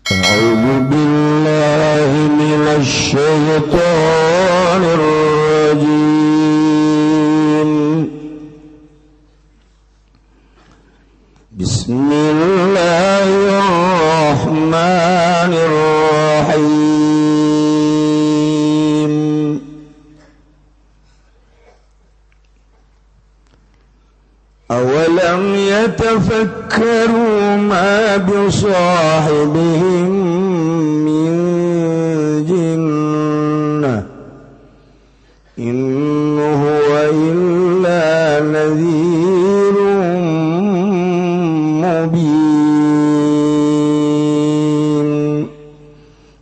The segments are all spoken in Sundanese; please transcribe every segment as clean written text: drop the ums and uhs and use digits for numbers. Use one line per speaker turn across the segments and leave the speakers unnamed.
أعوذ بالله من الشيطان الرجيم. بسم الله الرحمن الرحيم. أولم يتفكروا ما بصاحبهم من جنة إن هو إلا نذير مبين.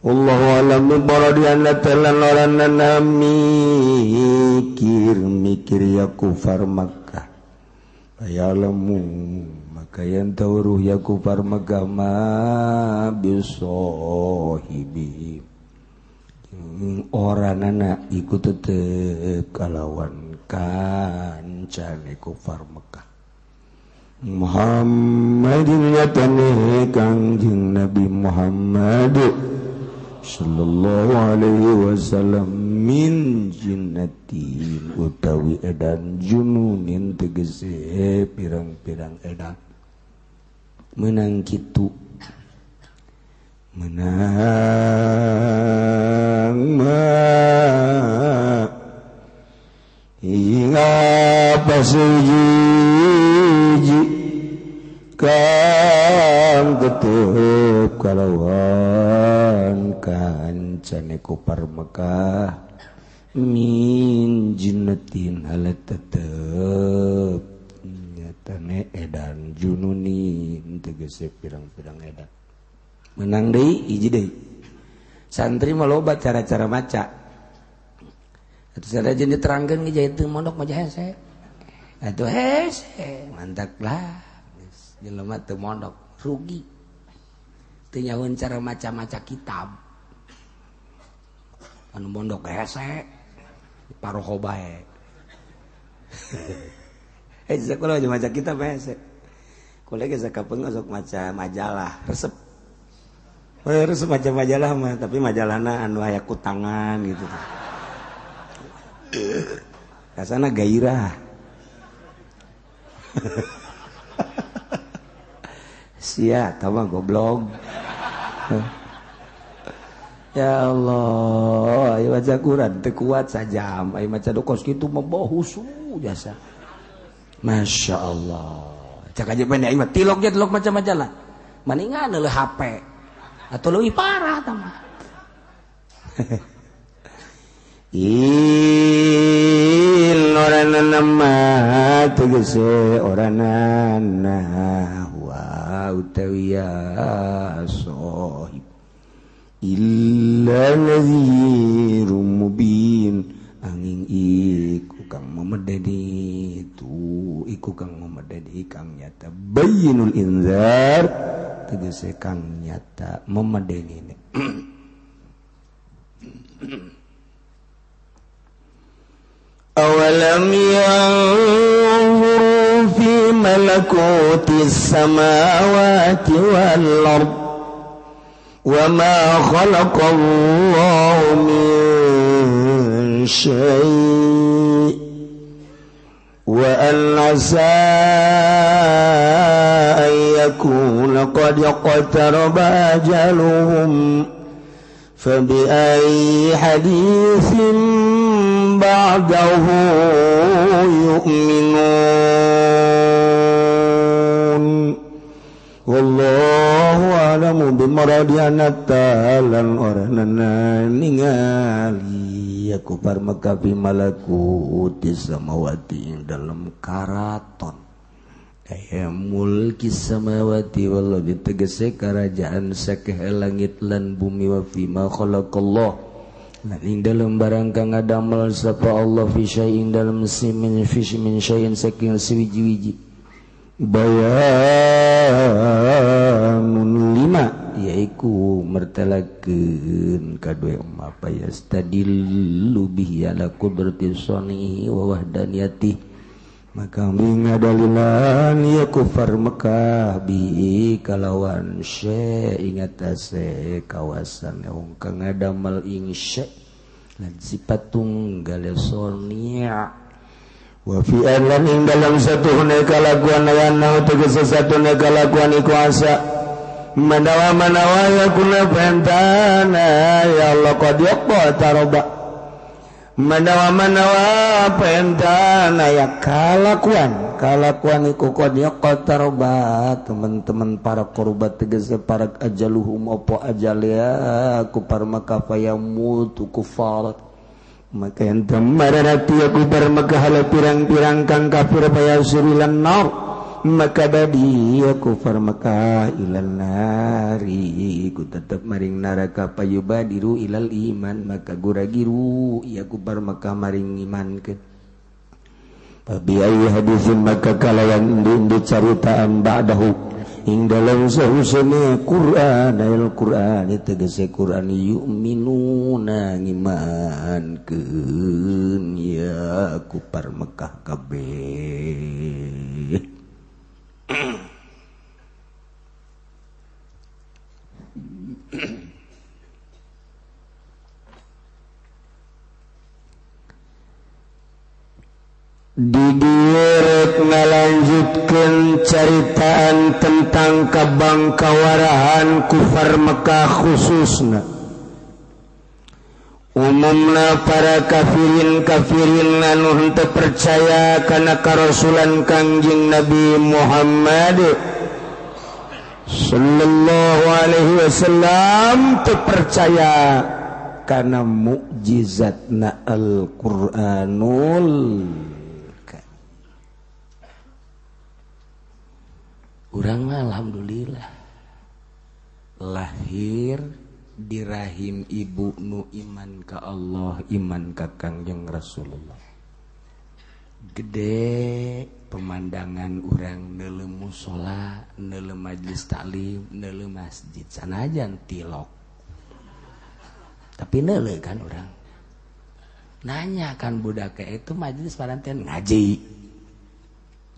والله أعلم ببرد telan orangna mikir-mikir ya kufar Makkah. Ayalamu maka yang tauruh ya kufar Makkah ma bisohibi oranana iku tetep kalawan kancane kufar Makkah. Muhammadin nyatane Kangjeng Nabi Muhammad sallallahu alaihi wasallam min jinnatin utawi edan jununin tegese pirang-pirang edan menang kitu menang ma hingga pasiji kang tetep kalawan kancane kupar Mekah min jinnatin halat tetep nyatane edan jununin tegese pirang-pirang edan menang deui hiji deui. Santri mah loba cara-cara maca atuh sanajan diterangkeun ge jadi teu mondok mah hese atuh hese mantak lah jelema teu mondok rugi teu nyahoan cara maca-maca kitab anu mondok hese paroho bae. Sakola aja maca kitab hese kula ge sakapeung sok maca majalah resep. Resep maca majalah mah tapi majalahna anu aya kutangan gitu. Kasana gairah. Sia tama goblok. Ya Allah, ayo maca Quran teu kuat sajam, ayo maca dokos kitu mah bohusu jasa. Masya Allah. Cak aja pendek aing mah tilok ge tilok maca majalah. Maningan leuh HP. Atau leuwih parah tama. In oranana ma tegese oranana wa utawi ya sahib illa nadhirum mubin angin iku kang memedeni tu iku kang memedeni kang nyata bayyinul inzar tegese kang nyata memedeni. Awalam yanzuru fi malakuti samawati wal ard wa ma khalaqallahu min syai' wa an asa an yakuna qad iqtaraba ajaluhum fa bi ayyi haditsin ba'dahu yu'minun. Wallahu a'lamu bimaradiana talan oranana ningali aku par Mekah fi malakuti samawati dalam karaton aya mulki samawati wal ardi tegese kerajaan sakeh langit lan bumi wa fi ma khalaqallah lan ing dalem barang kang ngadamel sapa Allah fi syai'in dalem simin fi min syai'in saking siwiji-wiji bayanun lima yaiku mertelakeun kadue apa yastadillu bihi ala qudrati sanihi wa wahdaniyati Maka ngadalilan ya kufar Mekah bi kalawan syekh ingat ase kawasan wong kang ngadamel ing syekh lan sifat tunggal sonia wa fi lan ing dalam satu kalakuan aya tegese satu kalakuan iku asa manawa manawa ya kuna pentana ya Allah qad yaqa taroba manawa manawa pentana ya kalakuan kalakuan iku qad yaqa taroba teman-teman para korban tegese para ajaluhum apa ajal ya kufar Makkah fayamutu kufar maka yang temarati aku bar Makkah hala pirang-pirang kang kafir payasurilan nar maka dadi kufar Makkah ilal nari ku tetep maring neraka payubadiru ilal iman maka guragiru ya kufar Makkah maring iman ke babi ayi hadisin maka kalayan endi-endi caritaan ba'dahu ing dalam sahusane Quran ayat Quran tegese Quran yu'minuna ngimankeun ya kufar Mekah kabeh. Didirek ngalanjutkeun caritaan tentang kabangkawarahan kufar Mekah khususna umumna para kafirin-kafirin anu henteu percaya kana karasulan Kangjeng Nabi Muhammad sallallahu alaihi wasallam teu percaya kana mukjizatna Al-Qur'anul. Urang mah alhamdulillah lahir di rahim ibu nu iman ka Allah, iman ka Kangjeng Rasulullah. Gede pemandangan urang neuleuh musala, neuleuh majelis taklim, neuleuh masjid sanajan tilok. Tapi neuleuh kan urang. Nanya kan budak itu majelis paranten ngaji.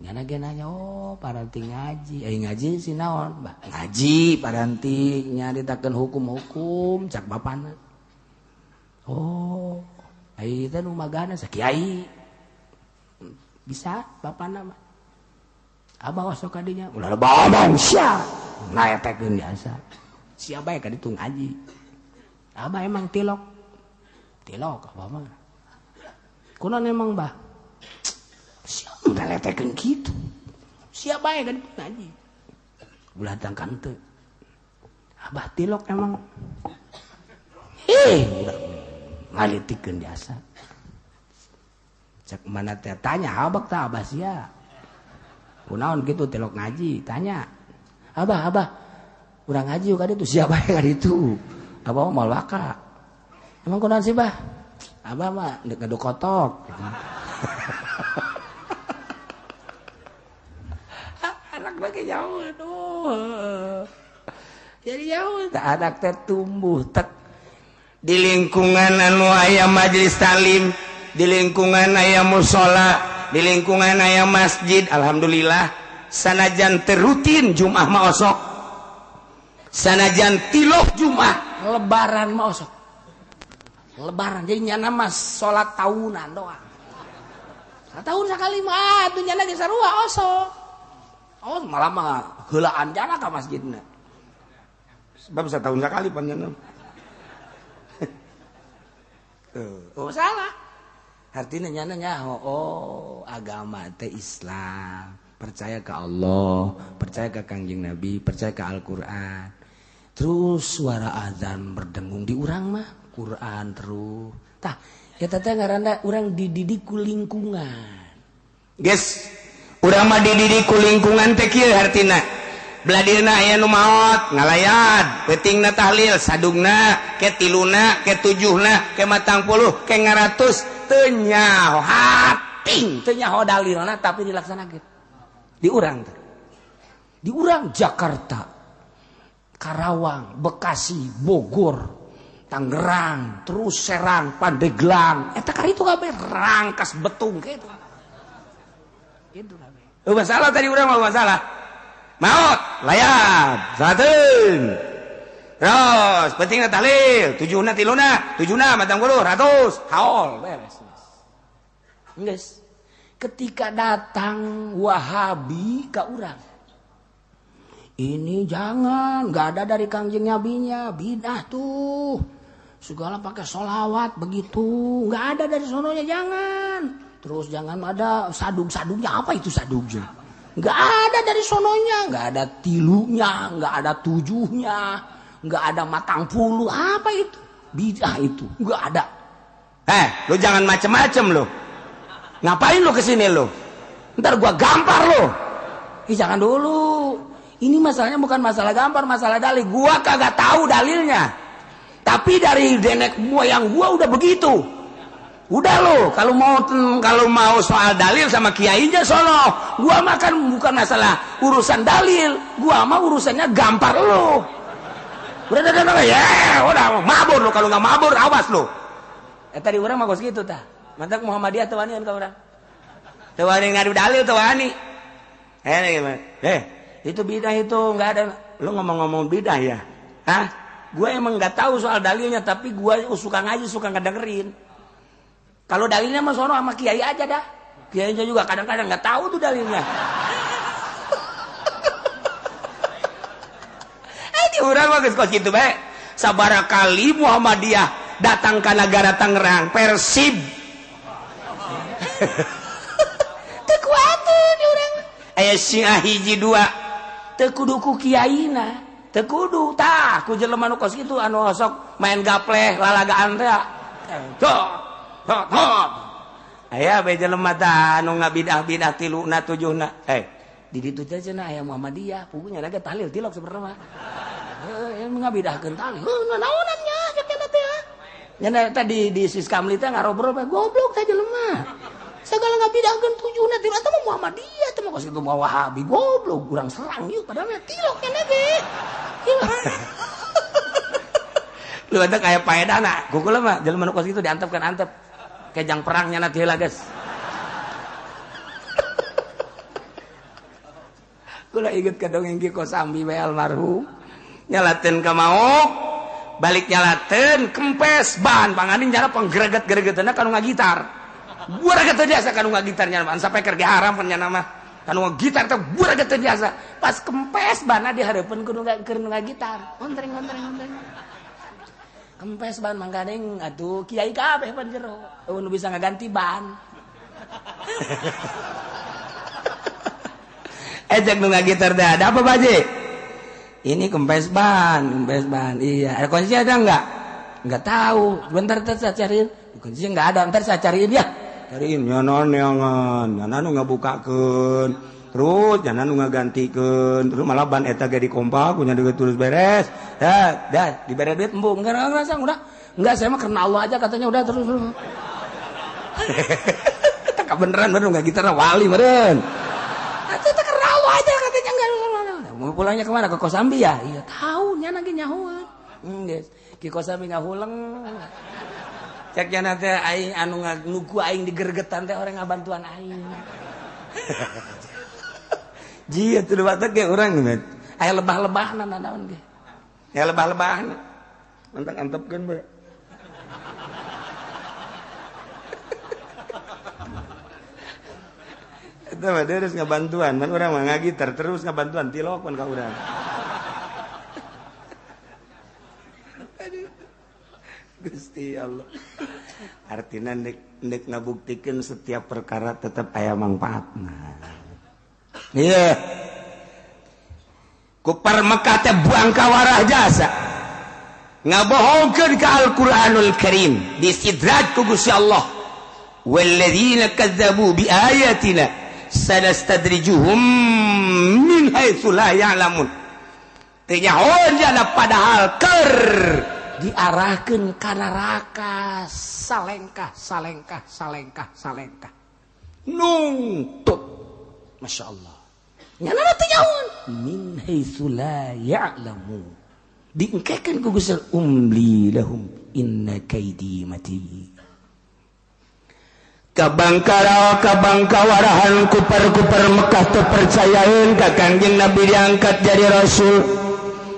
Ngana ge nanya, oh paranti ngaji, ngaji si naon, bah ngaji paranti nyaritakeun hukum-hukum cak bapana. Oh, ai teh nu magana sakiai. Bisa bapana mah. Abah osok ka dinya, ulah babang sia. Naetekeun biasa. Sia bae ka ditu ngaji. Abah emang tilok. Tilok abah mah. Kunaon emang bah? Udah letekeun kitu. Siapa ya kan ngaji? Ulah tangkan teu. Abah tilok emang. Udah ngalitikeun jasa. Cek mana teh tanya abah tah abah sia. Kunaon kitu tilok ngaji, tanya. Abah, abah. Urang ngaji ka ditu siapa ya ka ditu? Abah mah moal waka. Emang kunaon sih, Bah? Abah mah deuk ngadu kotok. Anak jauh, aduh. Jadi jauh, anak teh tumbuh tek di lingkungan anu aya majelis taklim, di lingkungan aya mushola, di lingkungan aya masjid. Alhamdulillah, sanajan terutin Jumat mah osok, sanajan tilok Jumat, lebaran mah osok, lebaran jadi nyana mah salat tahunan doang. Satahun sakali mah atuh nyana geus sarua osok. Oh malah mah heulaan jana ka masjidna. Sebab setahun sekali panjenengan. Oh salah. Artinya nyana nyaho, oh agama teh Islam, percaya ke Allah, percaya ke Kangjeng Nabi, percaya ke Al-Qur'an. Terus suara azan berdengung di urang mah, Quran terus. Tah, eta teh ngaranna urang dididik ku lingkungan. Guys, urang mah dididik ku lingkungan teh kieu hartina. Beladirna aya nu maot ngalayat, peutingna tahlil, sadungna, ke tiluna, ke tujuhna, ke 40, ke 100, teu nyaho hating, teu nyaho dalilna tapi dilaksanakeun. Di urang teh. Di urang Jakarta, Karawang, Bekasi, Bogor, Tangerang, terus Serang, Pandeglang, eta kari itu kabeh Rangkas Betung kitu. Gitu kabeh. Oh masalah tadi urang mah masalah. Maot layar sateun. Terus pentingna tahlil, tujuhna tiluna, tujuhna matang puluh, ratus, haul beres. Geus. Ketika datang Wahabi ka urang. Ini jangan, nggak ada dari Kangjeng Nabinya, bidah tuh. Segala pakai sholawat begitu, nggak ada dari sononya, jangan. Terus jangan ada sadung-sadungnya, apa itu sadungnya? Nggak ada dari sononya, nggak ada tilunya, nggak ada tujuhnya, nggak ada matang puluh, apa itu? Bidah itu, nggak ada. Lu jangan macem-macem lu. Ngapain lu kesini lu? Ntar gua gampar lu. Jangan dulu. Ini masalahnya bukan masalah gampar, masalah dalil. Gua kagak tahu dalilnya. Tapi dari nenek moyang gua udah begitu. Udah lo, kalau mau soal dalil sama kiainya sono. Gua makan bukan masalah urusan dalil, gua mah urusannya gampar lo. Udah ya, udah mabur lo, kalau nggak mabur awas lo. Tadi orang mah kos gitu tah. Mantak Muhammadiyah teu wanian ka urang. Teu wani ngadu dalil teu wani. Itu bidah itu nggak ada. Lo ngomong-ngomong bidah ya? Hah? Gue emang nggak tahu soal dalilnya, tapi gue suka ngaji, suka ngedengerin. Kalau dalilnya mah sono sama kiai aja dah. Kiainya juga kadang-kadang nggak tahu tuh dalilnya. Di urang mah geus kos kitu bae. Sabaraha kali Muhammadiyah datang ke negara Tangerang, Persib. Teu kuateun di urang. Aya Syiah hiji dua. Teu kudu ku kiaina. Teu kudu tah ku jelema nu kos kitu anu sok main gapleh lalagaan teh. Tuh. Aya bae jelema tah anu ngabidah-bidah tiluna tujuhna. Di ditu teh cenah aya Muhammadiyah, pugunya ge tahlil tilok sebenarnya mah. Heuh, ngabidahkeun tahlil. Heuh, naonan nya cek eta teh. Nya eta di Siskamli teh ngarobrol bae goblok teh jelema. Segala ngabidahkeun tujuhna tilok eta mah Muhammadiyah teh mah kos kitu mah Wahabi goblok urang serang yeuh padahal mah tilok nya ge. Lu eta kaya paedana, gugul mah jelema nu kos kitu diantepkeun antep. Kejang perangnya nanti heula geus. Kula inget ka dongeng Ki Kosambi bae almarhum. Nyalateun ka maok, balik nyalateun kempes ban panganing jara panggreget-gregeteuna ka nu ngagitar. Bureget teu biasa ka nu ngagitar nya sampai keur ge haram pan nya mah. Ka nu ngagitar teh bureget teu biasa. Pas kempes banna di hareupeun ku nu ngagitar. Ontreng-ontreng-ontreng. Kempes ban mangkaning atuh kiai kabeh pan jero. Nu bisa ngaganti ban. Cek nu ngagitar teh ada apa Pak Haji? Ini kempes ban, kempes ban. Iya, ada kunci ada enggak? Enggak tahu. Bentar saya cariin. Kuncinya enggak ada, ntar saya cariin ya. Cariin nyanon neangan, nyanon nu ngabukakeun. Terus nyanon nu ngagantikeun, terus malah ban eta ge dikompak, punya duit terus beres. Dah, dah, dibere duit embung. Enggak ngerasa udah. Enggak, saya mah karena Allah aja katanya udah terus. Eta beneran bener enggak gitar wali meureun. Eta karena Allah aja katanya enggak. Mau pulangnya kemana? Ke Kosambi ya? Iya, tahu nya lagi nyahueun. Geus. Ki Kosambi ngahuleng. Cek nya teh aing anu nuku aing digergetan teh orang ngabantuan aing. Jia tuh batak ge urang aya lebah-lebahna nanaon ge. Ya lebah-lebahna. Mantap antepkeun bae. Eta mah terus ngabantuan, man urang mah ngagitar terus ngabantuan tilok pan ka urang. Aduh. Gusti Allah. Artina nek ngabuktikeun setiap perkara tetep aya mangfaatna. Iya. Kupar Mekah teh buang ka warah jasa. Ngabohongkeun ka Al-Qur'anul Karim, disidraj ku Gusti Allah. Walladzina kadzdzabu biayatina sanastadrijuhum min haitsu la ya'lamun. Teu nyahoan jana padahal keur diarahkeun ka neraka salengkah salengkah salengkah salengkah. Nungtut. Masya Allah. Nyana teu nyahoan min haitsu la ya'lamun. Diengkekeun ku Gusti umli lahum inna kaidi matin. Kabangkara kabangkawarahan kupar-kupar Mekah teu percayaeun ka Kangjeng Nabi diangkat jadi rasul,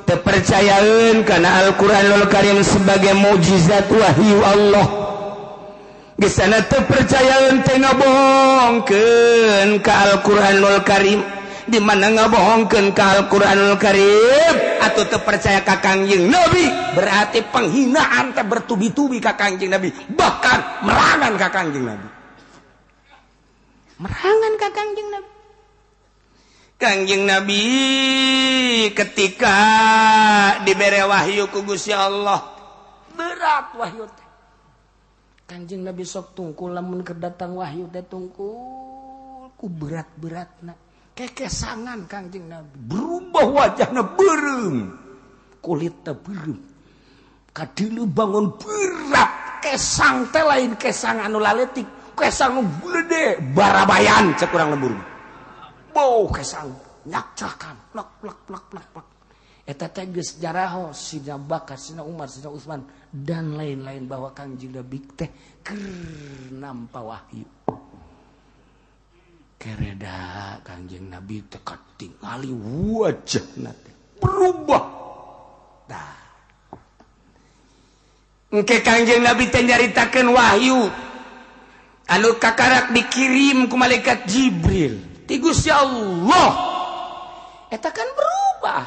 teu percayaeun kana Al-Qur'anul Karim sebagai mukjizat wahyu Allah. Geus sana teu percayaeun teh ngabohongkeun ka Al-Qur'anul Karim. Di mana ngabohongkeun ka Al-Qur'anul Karim atau teu percaya ka Kangjeng Nabi, berarti penghinaan teh bertubi-tubi ka Kangjeng Nabi, bahkan merangan ka Kangjeng Nabi. Merangan ka Kangjeng Nabi. Kangjeng Nabi ketika dibere wahyu ku Gusti Allah, berat wahyu teh. Kangjeng Nabi sok tungkul lamun keur datang wahyu teh tungkul ku berat-beratna. Kekesangan Kangjeng Nabi, berubah wajahna beureum, kulitna beureum. Kadilu bangun berat, kesang teh lain kesang anu laletik. Kesang gede barabayan cek urang lembur. Boh kesang nyakcakan plak plak plak plak plak. Eta teh geus jaraho Sina Bakar, Sina Umar, Sina Utsman dan lain-lain bahwa Kangjeng Nabi teh keur nampa wahyu. Kereda Kangjeng Nabi teh katingali wajahna teh berubah. Tah. Engke Kangjeng Nabi teh nyaritakeun wahyu anu kakarak dikirim ku malaikat Jibril ti Gusti Allah. Eta kan berubah,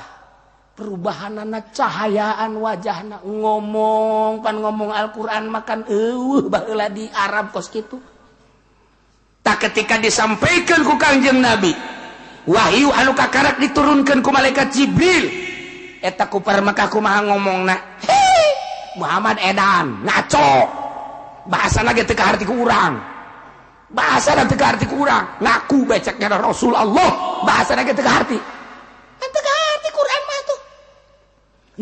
perubahanana cahayaan wajahna, ngomong pan ngomong Al-Qur'an makan eueuh baheula di Arab kos kitu. Tak ketika disampaikan ku Kangjeng Nabi wahyu anu kakarak diturunkan ku malaikat Jibril, eta ku Mekah kumaha ngomongna, hei Muhammad edan ngaco. Bahasa lagi teu kaharti ku urang, bahasa teu kaharti ku urang, ngaku beceknya Rasul Allah, bahasa lagi teu kaharti, teu kaharti Quran mah tuh,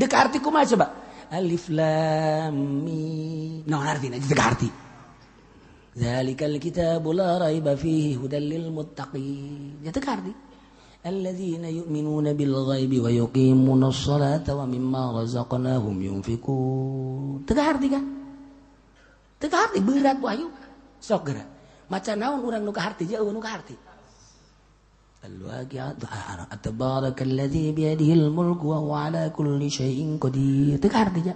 teu kaharti kumaha coba? Alif lam mim, naon artina teu kaharti? Zalikal kitabu la raiba fihi hudal lil muttaqin, ya teu kaharti. Alladzina yu'minuna bil ghaibi wa yuqimuna sholata wa mimma razaqnahum yunfiqun, teu kaharti kan? Teu kaharti berat wahyu. Sok geura. Maca naon urang nu kaharti jeung nu kaharti. Al-waqi'atu tabarakalladzi biyadihil mulku wa huwa ala kulli syai'in qadir. Teu kaharti ja.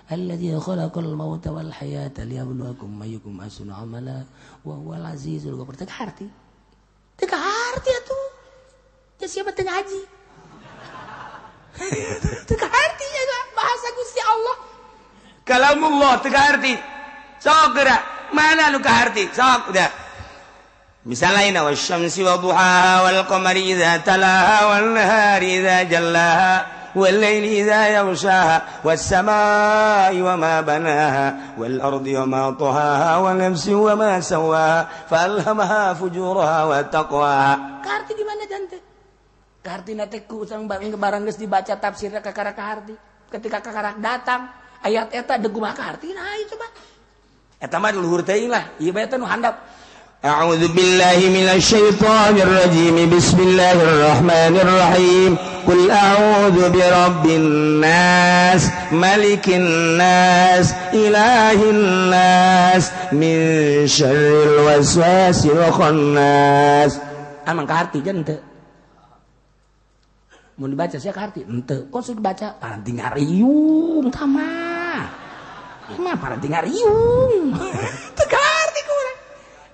Alladzi khalaqal mauta wal hayata liyabluwakum ayyukum ahsanu amala wa huwal azizul ghafur. Teu kaharti. Teu kaharti atuh. Ja siapa teu ngaji. Teu kaharti ya bahasa Gusti Allah. Kalamullah teu kaharti. Sok geura, mana nu kaharti? Sok udah. Misalnya ini wasyamsi wa duhaha wal qamari idza talaha wal nahari idza jallaha wal laili idza yaghshaha was samai wa ma banaha wal ardi wa ma tahaha wa nafsi wa ma sawaha falhamaha fujuraha wa taqwaha. Kaharti di mana jante? Kaharti na teh ku urang barang geus dibaca tafsirna kakara kaharti. Ketika kakarak datang ayat eta deuk kumaha kaharti nah ieu coba. Eta mah luhur teuing lah, ieu bae teh nu handap. A'udzu billahi minasyaitonir rajim. Bismillahirrahmanirrahim. Qul a'udzu birabbin nas, malikin nas, ilahin nas, min syarril waswasil khannas. Amang kaharti jan teu. Mun dibaca sia kaharti henteu. Kok sudah dibaca paranti ngariung tah mah. Mah paranti ngariung. Teu kaharti kumaha.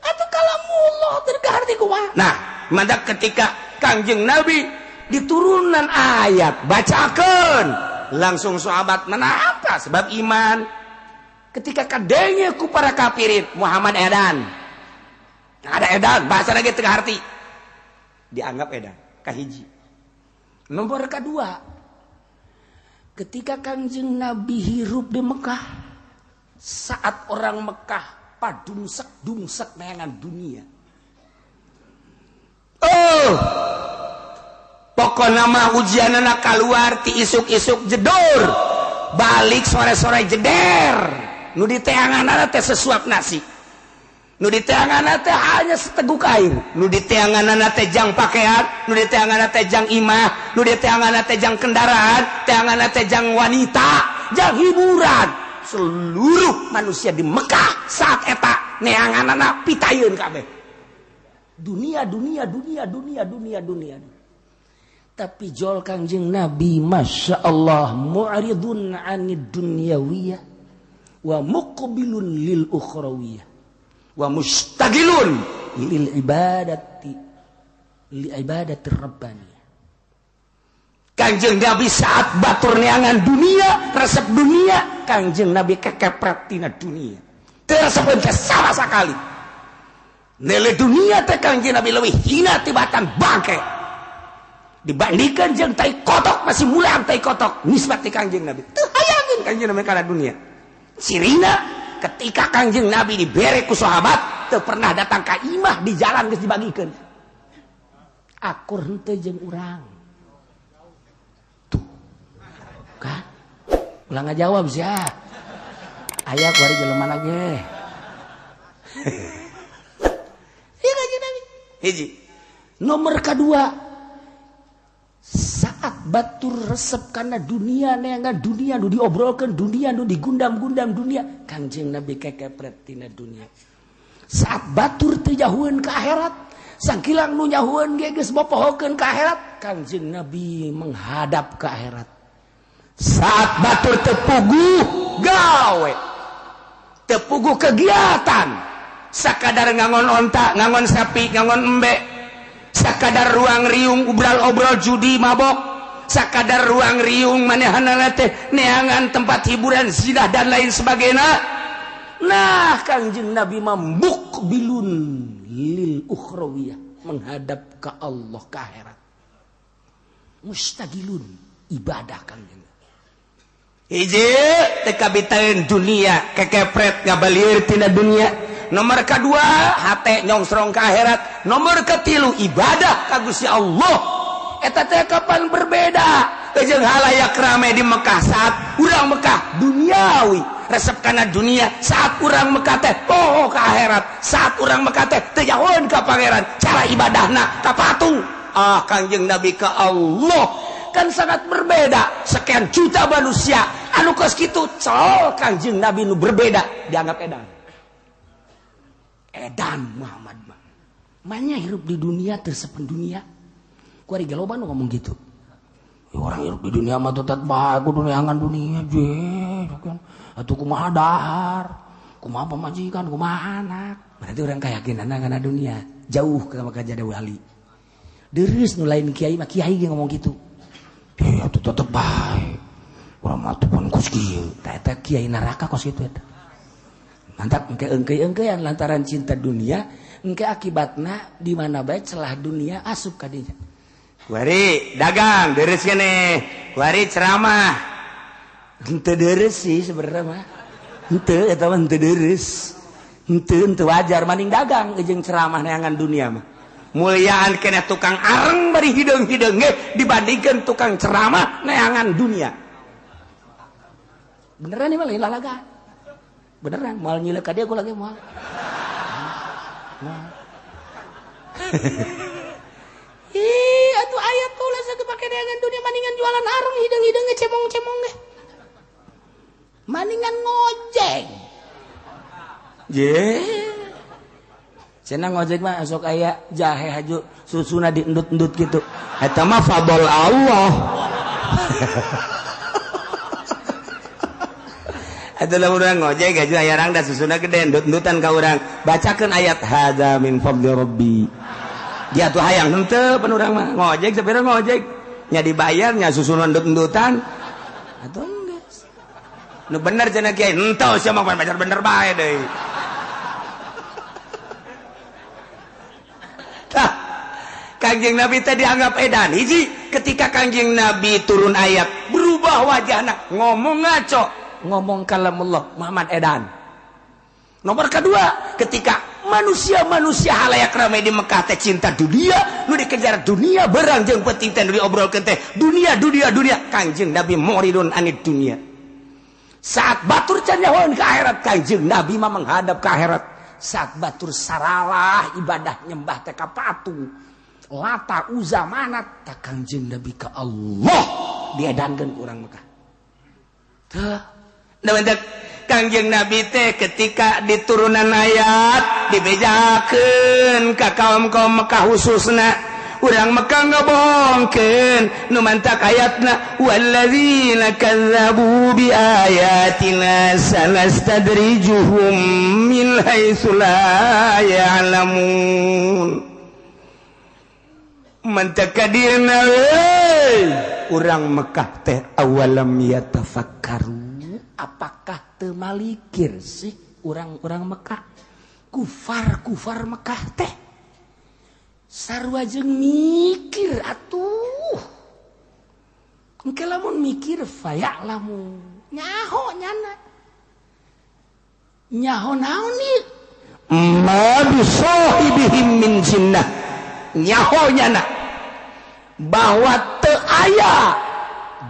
Atuh kalamullah teu kaharti kumaha. Nah, maka ketika Kangjeng Nabi diturunan ayat bacakeun, langsung sahabat menapa sebab iman. Ketika kadenge ku para kafirin Muhammad edan. Ada edan, bahasa lagi teu kaharti. Dianggap edan kahiji. Nomor kedua, ketika Kangjeng Nabi hirup di Mekah, saat orang Mekah padungsek-dungsek neangan dunia. Oh, pokokna mah ujianana kaluar ti isuk-isuk jedor, balik sore-sore jeder. Nu diteanganana teh sesuap nasi, nu diteanganana teh hanya seteguk air, nu diteanganana teh jang pakaian, nu diteanganana teh jang imah, nu diteanganana teh jang kendaraan, teanganana teh jang wanita, jang hiburan. Seluruh manusia di Mekah saat eta Neanganana pitayeun kabeh. Dunia dunia dunia dunia dunia dunia. Tapi jol Kangjeng Nabi Masya Allah mu'ridun 'anid dunyawiyah wa muqbilun lil ukhrawiyah wa mustagilun lil ibadati li ibadati rabbaniyah. Kangjeng Nabi saat batur neangan dunia, resep dunia, Kangjeng Nabi kekepret tina dunia. Teu resepeun teh sama sekali. Nele dunia teh Kangjeng Nabi leuwih hina tibatan bangke. Dibandingkan jeung tai kotok masih mulang tai kotok nisbat ti Kangjeng Nabi. Teu hayangeun Kangjeng Nabi kana dunia. Cirina ketika Kangjeng Nabi dibere ku sahabat teu pernah datang ka imah di jalan geus dibagikeun. Akur henteu jeung urang. Tuh. Kan? Ulah ngajawab sia. Aya kuari jelema ge. Ieu Kangjeng Nabi. Hiji. Nomor kedua, saat batur resep karena dunia neangan dunia nu diobrolkeun dunia nu digundam-gundam dunia Kangjeng Nabi kekepret tina dunia. Saat batur teu jahueun ka akhirat, sangkilang nu nyahueun ge geus bopohokeun ka akhirat, Kangjeng Nabi menghadap ke akhirat. Saat batur teu puguh gawe, teu puguh kegiatan, sakadar ngangon onta, ngangon sapi, ngangon embe, sakadar ruang riung obrol-obrol judi mabok, sakadar ruang riung manehanana teh neangan tempat hiburan zina dan lain sebagainya. Nah, Kangjeng Nabi mukbilun lil ukhrawiyah, menghadap ke Allah ke akhirat. Mustagilun ibadah Kangjeng. Hiji teu kabitaeun dunia, kekepret ngabalieur tina dunia. Nomor kedua hate nyongsrong ke akhirat. Nomor ketilu ibadah ka Gusti Allah. Eta teh kapan berbeda jeung halayak rame di Mekah saat urang Mekah duniawi, resep kana dunia. Saat urang Mekah teh poho ka akhirat, saat urang Mekah teh teu jauheun ka pangeran, cara ibadahna ka patung. Ah, Kangjeng Nabi ka Allah kan sangat berbeda. Sekian juta manusia anu kos kitu col Kangjeng Nabi nu berbeda dianggap edan. Edan Muhammad mah. Manya hirup di dunia tersepen dunia. Kuari loba nu ngomong gitu. Ya, orang hirup di dunia mah tetep bae kudu neangan dunia je kan. Atuh kumaha dahar, kumaha pamajikan, kumaha anak. Berarti orang keyakinanna kana dunia jauh ka jada wali. Dereus nu lain kiai mah kiai ge ngomong gitu. Ya atuh tetep bae. Urang mah atuh pun kos kieu. Tah eta kiai neraka kos kitu eta. Mantap engke engke-engkean lantaran cinta dunia, engke akibatna di mana bae celah dunia asup ka dinya. Kuari dagang deres keneh, kuari ceramah. Henteu deres sih sebenarnya mah. Henteu eta mah henteu deres. Henteu wajar maning dagang jeung ceramah neangan dunia mah. Mulyaan keneh tukang areng bari hideung-hideung ge dibandingkeun tukang ceramah neangan dunia. Beneran ieu mah lain lalaga. Beneran moal nyilek ka dia gua lagi moal. Ih, atuh ayat tulis aku pake neangan dunia maningan jualan areng hideung-hideung ge cemong-cemong ge. Maningan ngojek. Je. Cenah ngojek mah sok aya jahe haju susuna diendut-endut gitu. Eta mah fadl Allah. Atuh urang ngojek haju aya rangda susuna gede endut-endutan ka urang. Bacakeun ayat hadza min fadli rabbi. Dia tuh hayang henteu pan urang mah ngojek sapira ngojek nya dibayar nya susuna endut-endutan. Atuh geus. Nu bener cenah kiai henteu sia mah bener bae deui. Tah, Kangjeng Nabi teh dianggap edan. Hiji, ketika Kangjeng Nabi turun ayat berubah wajahna, ngomong ngaco, ngomong kalamullah Muhammad edan. Nomor kedua, ketika manusia-manusia halayak ramai di Mekah teh cinta dunia, nu dikejar dunia berang jeung penting teh nu diobrolkeun teh dunia dunia dunia. Kangjeng Nabi muridun anid dunia. Saat batur can nyahoeun ka akhirat, Kangjeng Nabi mah menghadap ke akhirat. Saat batur saralah ibadah nyembah teh ka patung Lata Uza Manat tak Kangjeng Nabi ka Allah diedankeun ku urang Mekah. Tah, nah Kangjeng Nabi teh ketika diturunan ayat dibejakeun ka kaum-kaum Mekah khususna urang Mekah ngabohongkeun nu mantak ayatna walladzina kazzabu bi ayatina sanastadrijuhum min haitsu la ya'lamun. Mantak kadirna euy urang Mekah teh awalam yatafakkaru, apakah teu malikir sih urang-urang Mekah, kufar-kufar Mekah teh sarua jeung mikir atuh. Engke lamun mikir faya'lamu nyaho nyana nyaho naon ieu ma bisahibihim min jinnah, nyaho nyana bahwa teu aya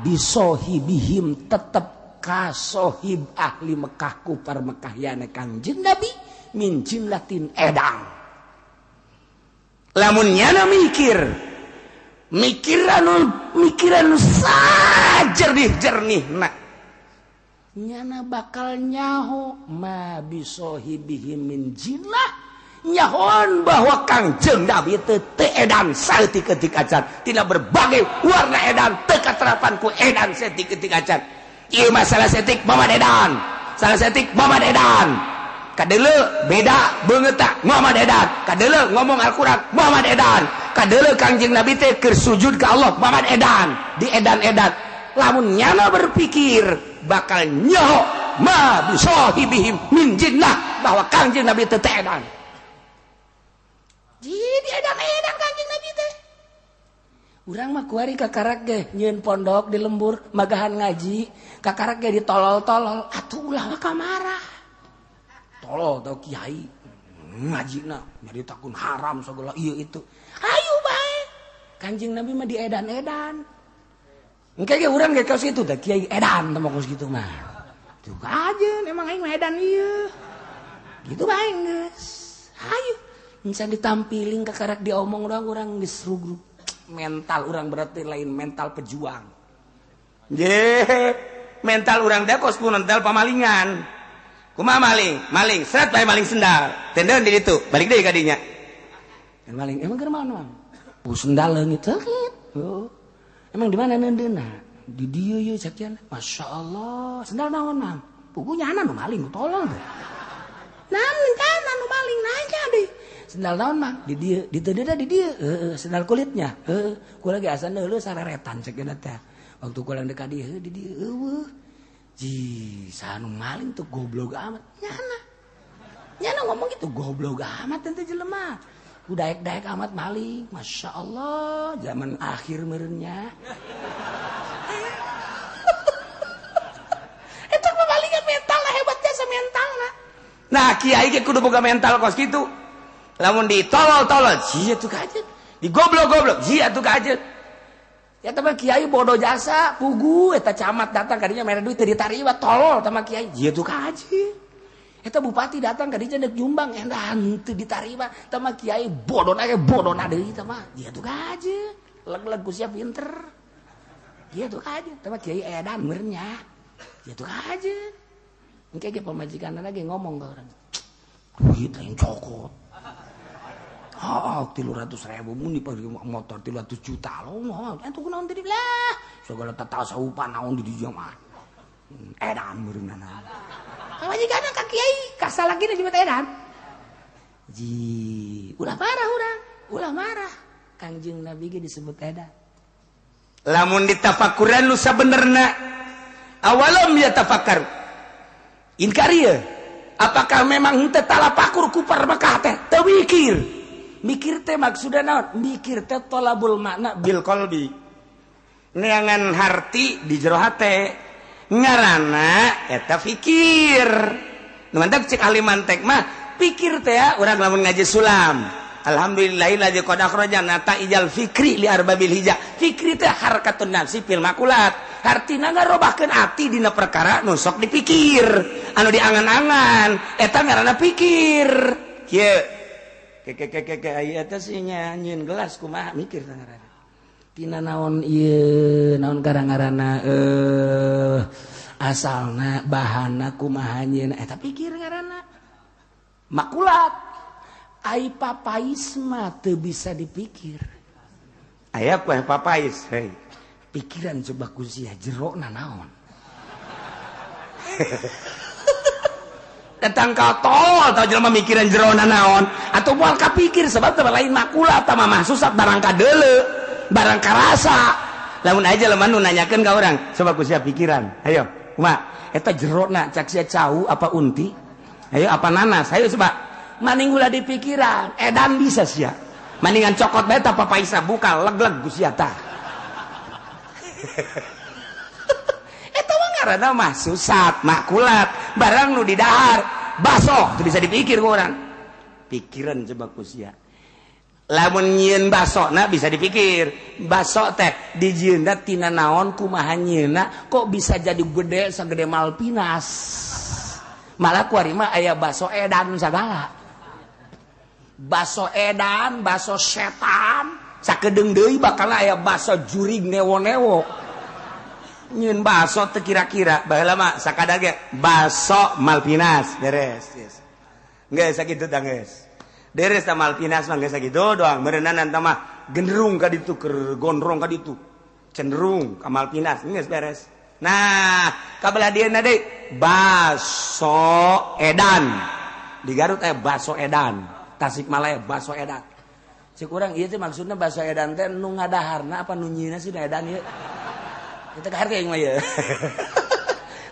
bisohibihim tetep kasohib ahli Mekah kufar Mekah yana Kangjeng Nabi min jinnatin edang. Lamun nyana mikir mikiran sajernih-jernih na nyana bakal nyaho ma bisohibihim min jinnah, nyahoan bahwa Kangjeng Nabi teu edan saeutik-eutik acan, tina berbagai warna edan teu katerapan ku edan saeutik-eutik acan. Ieu masalah setik Muhammad edan, salah setik Muhammad edan, kadeuleu beda beungeut Muhammad edan, kadeuleu ngomong Al-Qur'an Muhammad edan, kadeuleu Kangjeng Nabi teh keur sujud ka Allah Muhammad edan, di edan-edan. Lamun nyana berpikir bakal nyaho ma bisahibihim min jinnah bahwa Kangjeng Nabi teh edan. Jadi edan-edan Kangjeng Nabi teh. Urang mah kuari kakarak ge nyieun pondok di lembur magahan ngaji, kakarak ge ditolol-tolol atuh ulah mah kamarah. Tolol tau kiai ngajina nyaritakeun haram segala ieu itu. Hayu bae. Kanjeng Nabi mah diedan-edan. Engke ge urang ge kaos kitu teh kiai edan teh mah kos kitu mah. Tuh aja emang aing mah edan ieu. Gitu bae geus. Hayu. Encan ditampiling kakarak diomong doang urang geus rugrug. Mental urang berarti lain mental pejuang. Ye, mental urang teh kos mental pamalingan. Kumaha maling? Maling, seret bae maling sendal. Tendeun di ditu, balik deui ka dinya. Maling, emang keur naon, Mang? Bu sendal leungit leungit. Oh. Emang di mana neundeunna? Di dieu ye sakian. Masya Allah, sendal naon, Mang? Pugu nyana nu maling, tolol teh. Naon kana nu maling nanya deui. Sendal naon, Mang? Di dieu, di teu di dieu. Heeh, sendal kulitnya. Heeh, kula ge asa neuleuh sareretan cek teh. Waktu kula deuk ka dieu, di dieu eueuh. Ji, sanu maling tuh goblok amat. Nyana. Nyana ngomong gitu goblok amat teh jelema. Ku daek-daek amat maling. Masya Allah, zaman akhir meureunnya. Eta pemalingan mental lah, hebat jasa mental lah. Nah, kiai ge kudu boga mental kos kitu. Lamun ditolol-tolol, jia tuh kajet. Digoblok-goblok, jia tuh kajet. Ya teman kiai bodoh jasa, pugu eta camat datang kadinya mere duit teu ditarima, tolol tama kiai, jia tuh kajet. Eta bupati datang kadinya deuk nyumbang endan teu ditarima, tama kiai bodoh ge bodoh deui tama, jia tuh kajet. Leg-leg ku sia pinter. Jia tuh kajet, tama kiai edan meureun nya. Jia tuh kajet. Engke ge pamajikanna ge ngomong ka urang. Duit lain cokot. Oh, 300.000 mun dipake motor 300 juta lo mah. Entu kunaon tadi lah. Segala tatasawupan naon di dieu mah. Edan meureunana. Pamajikanna ka kiai kasalakina jeung edan. Ji, ulah marah urang, ulah marah. Kangjeng Nabi ge disebut edan. Lamun ditafakuran nu sabenerna awalam yatafakkar. Inkar ieu. Apakah memang henteu talapakur kupar Mekah teh? Teu mikir. Mikir teh maksudna naon? Mikir teh tolabul makna bil qalbi. Neangan harti di jero hate. Ngaranna eta fikir. Nu mantak cek ahli mantek mah pikir teh ya urang lamun ngaji sulam. Alhamdulillahilladzi qad akhraja nataijal fikri li arbabil hija. Fikri teh harakatun nafsi fil makulat. Hartina ngarobahkeun ati dina perkara nu sok dipikir, anu diangan-angan, eta ngaranna pikir. Kieu. Keke aya eta sih nyieun gelas kumaha mikir teh ngaranna. Tina naon ieu, naon karang-ngaranna Asalna bahana kumaha nyieuna eta pikir ngaranna. Makulat. Ai papais mah teu bisa dipikir. Aya kue papais, hei. Pikiran coba ku sia jerona naon. Datang ka tol tau jelema mikiran jerona naon atau moal kapikir sebab teh lain makulat mah mahsusat barang kadeule, barang karasa. Lamun aja jelema nu nanyakeun ka urang, coba ku sia pikiran. Ayo, kumaha? Eta jerona cak sia cau apa unti? Ayo apa nanas? Ayo coba. Maning ulah dipikiran, edan bisa sia. Maningan cokot bae ta papaisa buka leg-leg ku sia tah. Eta mah ngaranna mahsusat, makulat, barang nu didahar, baso teu bisa dipikir ku urang. Pikiran coba ku sia. Lamun nyieun basona bisa dipikir. Baso teh dijieunna tina naon kumaha nyieunna kok bisa jadi gede sagede Malpinas. Malah kuari mah aya baso edan sagala. Baso edan, baso setan, sakedeung deui bakal aya baso jurig newo-newo. Nyieun baso teu kira-kira, baheula mah sakadar ge baso Malpinas beres. Yes. Geus sakitu tah geus. Beres tah Malpinas mah geus sakitu doang, meureunana tah mah genderung ka ditu keur gondrong ka ditu. Cenderung ka Malpinas geus beres. Nah, kabelah dieuna deui baso edan. Di Garut aya baso edan. Tasikmalaya baso edan. Cik urang ieu teh maksudna baso edan teh nu ngadaharna apa nu nyieunna sih edan ieu. Kita ka harga mah ieu.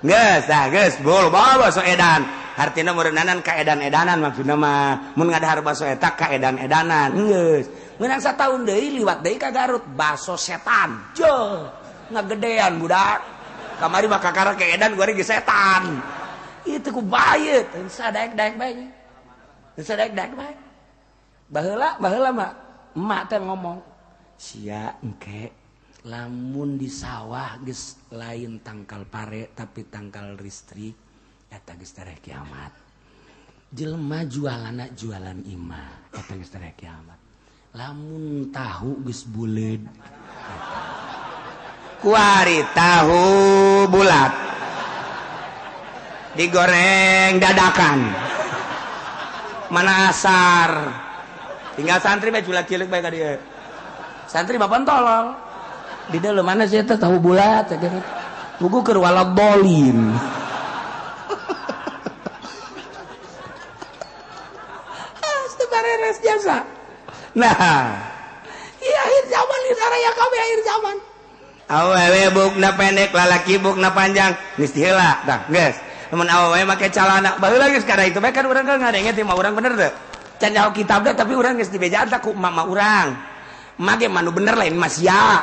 Geus tah geus bol baso edan. Hartina meureunnanan ka edan-edanan maksudna mah. Mun ngadahar baso eta ka edan-edanan. Geus. Meunang sataun deui liwat deui ka Garut baso setan. Jeuh, ngagedean budak. Kamari mah kakara ke edan gua geus setan. Ieu teh ku bae teu sadaek-daek bae. Teu sadaek-daek bae. Baheula mah emak teh ngomong, sia engke lamun di sawah geus lain tangkal pare tapi tangkal listrik eta geus tereh kiamat. Jelema jualanna jualan imah eta geus tereh kiamat. Lamun tahu geus buleud. Kuari tahu bulat digoreng dadakan. Mana asar. Tinggal santri bae julat cilik bae ka dieu. Santri bapan tolol. Di dalam mana sih eta tahu bulat gitu. Buku keur waladolin. Astaghfirullahaladzim jasa. Nah, iya akhir zaman di saraya kabeh akhir zaman. Awewe bukna pendek, lalaki bukna panjang, geus diheula tah, geus. Lamun awewe make calana, baheula geus kada itu bae kan urang kan ngadenge teh mah urang bener teu. Can nyaho kitab teh tapi urang geus dibejaan tah ku emak urang. Emak ge mah nu bener lain mah sia.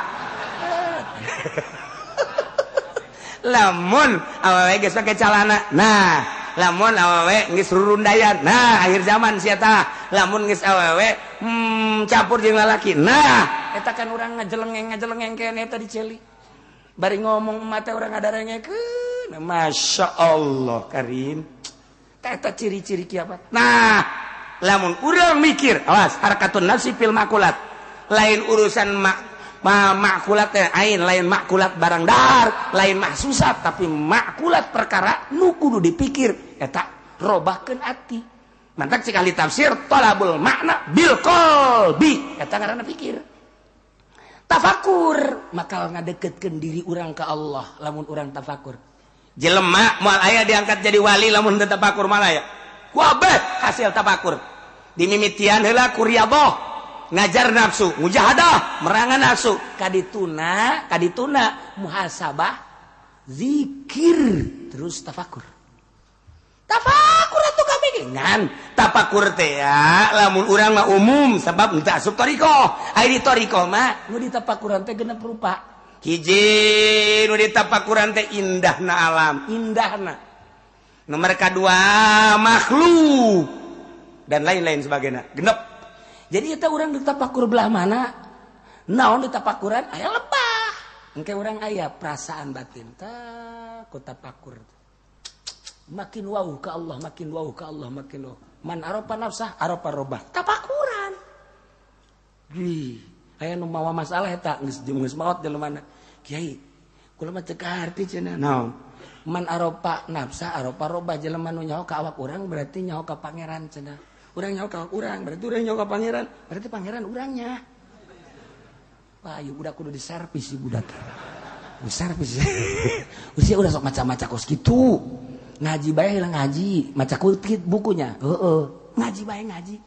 Lamun awewe geus make calana, nah, lamun awewe geus rurundayan, nah akhir zaman sia tah. Lamun geus awewe campur jeung lalaki, nah eta kan urang ngajelengeng kene eta diceli. Bari ngomong emak teh urang ngadarengekeun, Masya Allah karim. Eta ciri-ciri kiamat. Nah, lamun urang mikir, awas harakatun nafsi fil makulat. Lain urusan makulat teh ain, lain makulat barang dahar, lain mahsusat, tapi makulat perkara nu kudu dipikir eta robahkeun ati. Mantak sekali tafsir talabul makna bil qalbi, eta ngaranna pikir. Tafakur bakal ngadeketkeun diri urang ka Allah lamun urang tafakur. Jelema moal aya diangkat jadi wali lamun teu tafakur malah ya. Kuabeh hasil tafakur. Dimimitian heula ku riyadhah, ngajar nafsu, mujahadah, merangan nafsu, kadituna, kadituna muhasabah, zikir, terus tafakur. Tafakur atuh kabeh ngan tafakur teh ya lamun urang mah umum sebab henteu asup thariqah. Ai di thariqah mah nu ditafakuran teh genep rupa. Hiji nu ditafakuran teh indahna alam, indahna. Nomor kadua makhluk dan lain-lain sebagainya. Genep. Jadi eta urang ditafakur belah mana? Naon ditafakuran aya lebah. Engke urang aya perasaan batin tah ku tafakur. Makin wau ke Allah, makin wau ke Allah, makin wau. Man aropa nafsah, aropa robah. Tafakuran. Wih, aya nu mawa masalah eta geus maot jelema mana. Kiai, Kula mah teu kaharti cenah. Naon? Man aropa nafsa aropa roba, jelema nu nyaho ka awak urang berarti nyaho ka pangeran cenah. Urang nyaho ka awak urang berarti urang nyaho ka pangeran, berarti pangeran urangnya. Wah, ieu budak kudu diservis si budak. Diservis. Usia udah sok maca-maca kos kitu. Ngaji bae lah ngaji, maca kutip bukunya. Heeh, ngaji bae ngaji.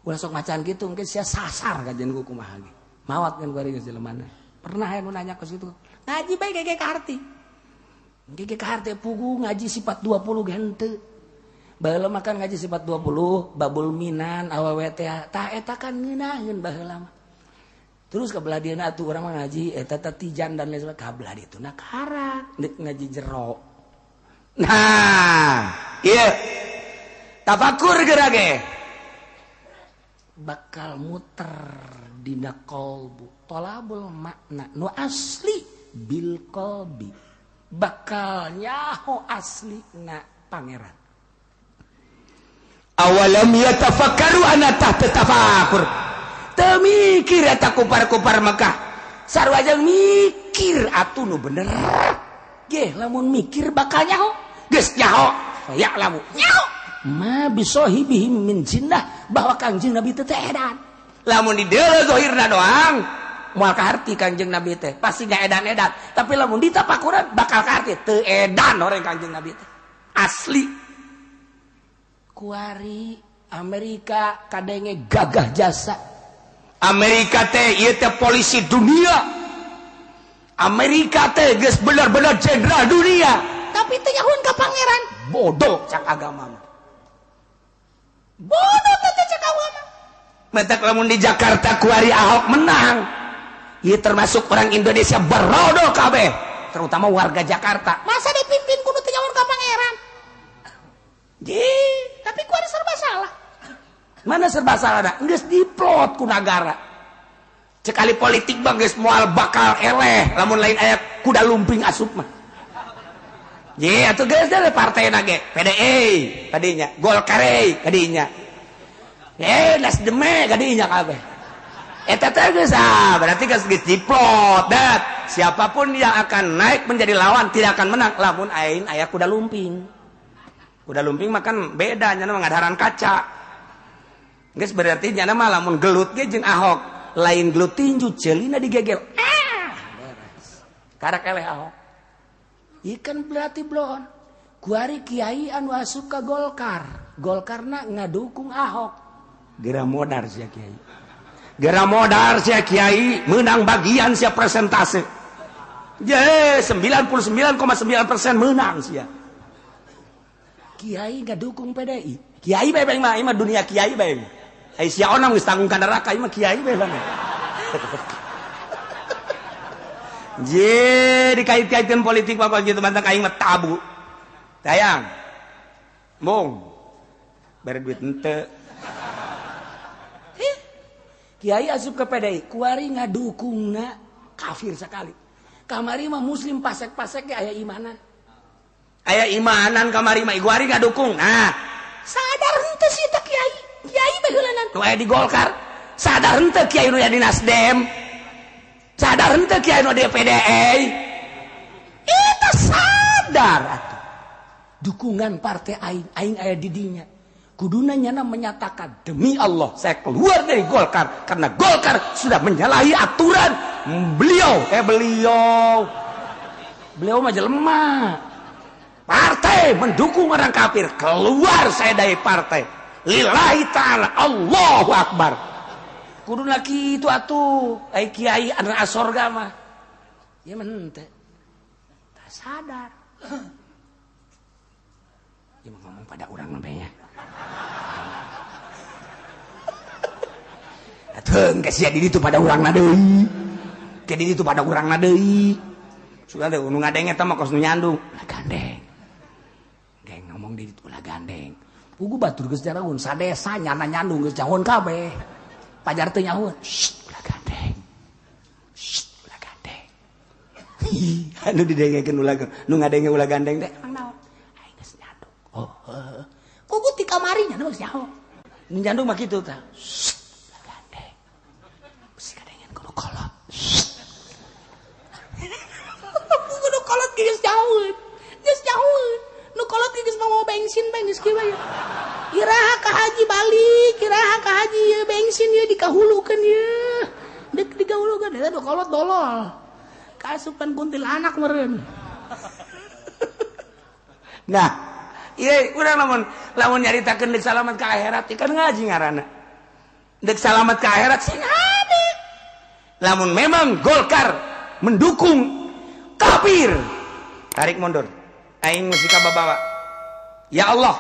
Ulah sok macaan kitu mungkin sia sasar kajian ku kumaha ge. Mawat kan kuari geus jelemana. Pernah aya nu nanya kos kitu. Ngaji bae gege kaharti. Gege kaharti pugu ngaji sifat 20 ge henteu. Baheula mah kan ngaji sifat 20, babul minan awewe teh tah eta kan ngeunaheun baheula mah. Terus ka belah dieuna atuh urang mah ngaji eta teh tijan dan lain sebagainya ka belah dituna karak deuk ngaji jero.
Nah, ieu tafakur geura ge
bakal muter dina qalbu tolabul makna nu asli bil qalbi bakal nyaho asli na pangeran.
Awalam yatafakkaru ana tahta tafakur. Teu mikir eta kupar-kupar Mekah.
Sarua jeung mikir atuh nu bener. Geh lamun mikir bakal nyaho. Geus nyaho, ya'lamu. Nyaho. Ma bisahibihim min jinnah bahwa Kangjeng Nabi teh edan.
Lamun dideuleu zahirna doang
moal kaharti Kangjeng Nabi teh, pasti ngaedan-edan. Tapi lamun ditapakuran bakal kaharti teu edan orang Kangjeng Nabi teh. Asli. Kuari Amerika kadenge gagah jasa.
Amerika teh ieu teh polisi dunia. Amerika teh geus bener-bener jenderal dunia.
Tapi teu nyahoan ka pangeran. Bodoh cak agama mah. Bodoh teh cak agama.
Matak lamun di Jakarta kuari Ahok menang. Ieu termasuk orang Indonesia berodo kabeh,
terutama warga Jakarta. Masa dipimpin kudu teu nyahoan ka pangeran? Ji, tapi kuari serba salah. Mana serba salah dah? Geus diplot ku nagara.
Cekali politik bang geus moal bakal eleh lamun lain aya kuda lumping asup mah. Ye atuh geus deh partai na ge, PDI tadinya, Golkar tadinya. Nasdem kadinya kabeh. Eta teh geus ah, berarti geus diplot dat. Siapapun yang akan naik menjadi lawan tidak akan menang lamun ain aya kuda lumping. Kuda lumping mah kan beda nya mah ngadaran kaca. Geus berarti nyana mah lamun gelut ge jeung Ahok, lain gelut tinju ceulina digegel.
Ah, beres. Karak eleh Ahok. Ikan berarti blon. Kuari kiai anu asup ka Golkar. Golkarna ngadukung Ahok.
Geura modar sia kiai. Geura modar sia kiai, meunang bagian sia presentase. Je 99,9% meunang sia.
Kiai ngadukung PDI.
Kiai bae bang mah, ieu mah dunia kiai bae. Ai sia onam geus tanggung ka neraka ieu mah kiai bae bang. Je dikait-kaitkeun politik mah kitu mantak aing mah tabu. Tayang. Mong. Bare duit henteu.
Kiai asup ke PDI, kuari ngadukungna kafir sekali. Kamari mah muslim pasek-pasek ge aya imanan.
Aya imanan kamari mah kuari ngadukung. Nah,
sadar henteu sih teh kiai. Kiai baheulanan
nu aya di Golkar. Sadar henteu kiai nu aya di Nasdem. Sadar henteu kiai nu di PDI.
Eta sadar atuh. Dukungan partai aing, aing aya di dinya. Kuduna nyana menyatakan
demi Allah saya keluar dari Golkar karena Golkar sudah menyalahi aturan beliau. Beliau mah jelema. Partai mendukung orang kafir, keluar saya dari partai. Lillahi ta'ala, Allahu Akbar.
Kuduna kitu atuh, ai kiai anu asorga mah. Ieu mah henteu. Tah sadar. Ieu mah ngomong pada urang mah nya.
Atuh geus sia di ditu pada urangna deui. Ke di ditu pada urangna deui. Sudah deh nu ngadeng eta mah kos nu nyandung.
Ulah gandeng. Geng ngomong di ditu ulah gandeng. Pugu batur geus jaraun sadesa nyana nyandung geus jahon kabeh. Pajar teu nyahoan. Shh, ulah gandeng. Shh, ulah gandeng.
Anu didengekeun ulah nu ngadenge ulah gandeng teh
emang naon? Aing geus nyandung. Oh, heeh. Kugu ti kamari nya geus nyaho.
Nu nyandung mah kitu tah.
Shh, ulah gandeng. Bisi kadengen kudu kolot. Shh. Kudu
nyahoeun. Geus nyahoeun. Nu kolot geus mau bensin bae geus kieu bae. Iraha ka haji balik, iraha ka haji ieu bensin ieu dikahulukeun ieu. Deuk dikahulukeun eta nu kolot dolol. Kaasupan kuntilanak meureun.
Nah, iya urang lamun lamun nyaritakeun deuk salamat ka akhirat kan ngaji ngaranna. Deuk salamat ka akhirat sing hade. Lamun memang Golkar mendukung kafir, tarik mundur. Aing mesti kababawa. Ya Allah.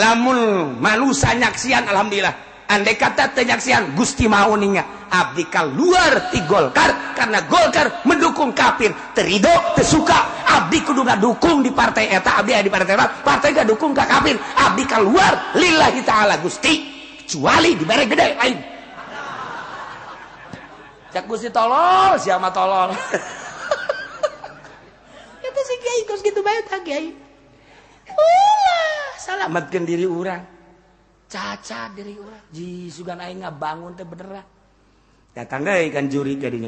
Lamun manusa nyaksian alhamdulillah. Andai kata teu nyaksian Gusti mau ninga abdi keluar ti Golkar karena Golkar mendukung kafir. Terido teu suka abdi kudu ngadukung di partai eta, abdi aya di partai eta, partai ngadukung ka kafir. Abdi keluar lillahi taala Gusti, kecuali dibere gede lain. Cak Gusti tolol, siapa tolol.
Itu si kiai kos gitu bae tah kiai.
Ulah, salamatkeun diri urang. Caca diri urang. Ji sugan aing ngabangun teh beneran. Datang deui kan juri jadinya.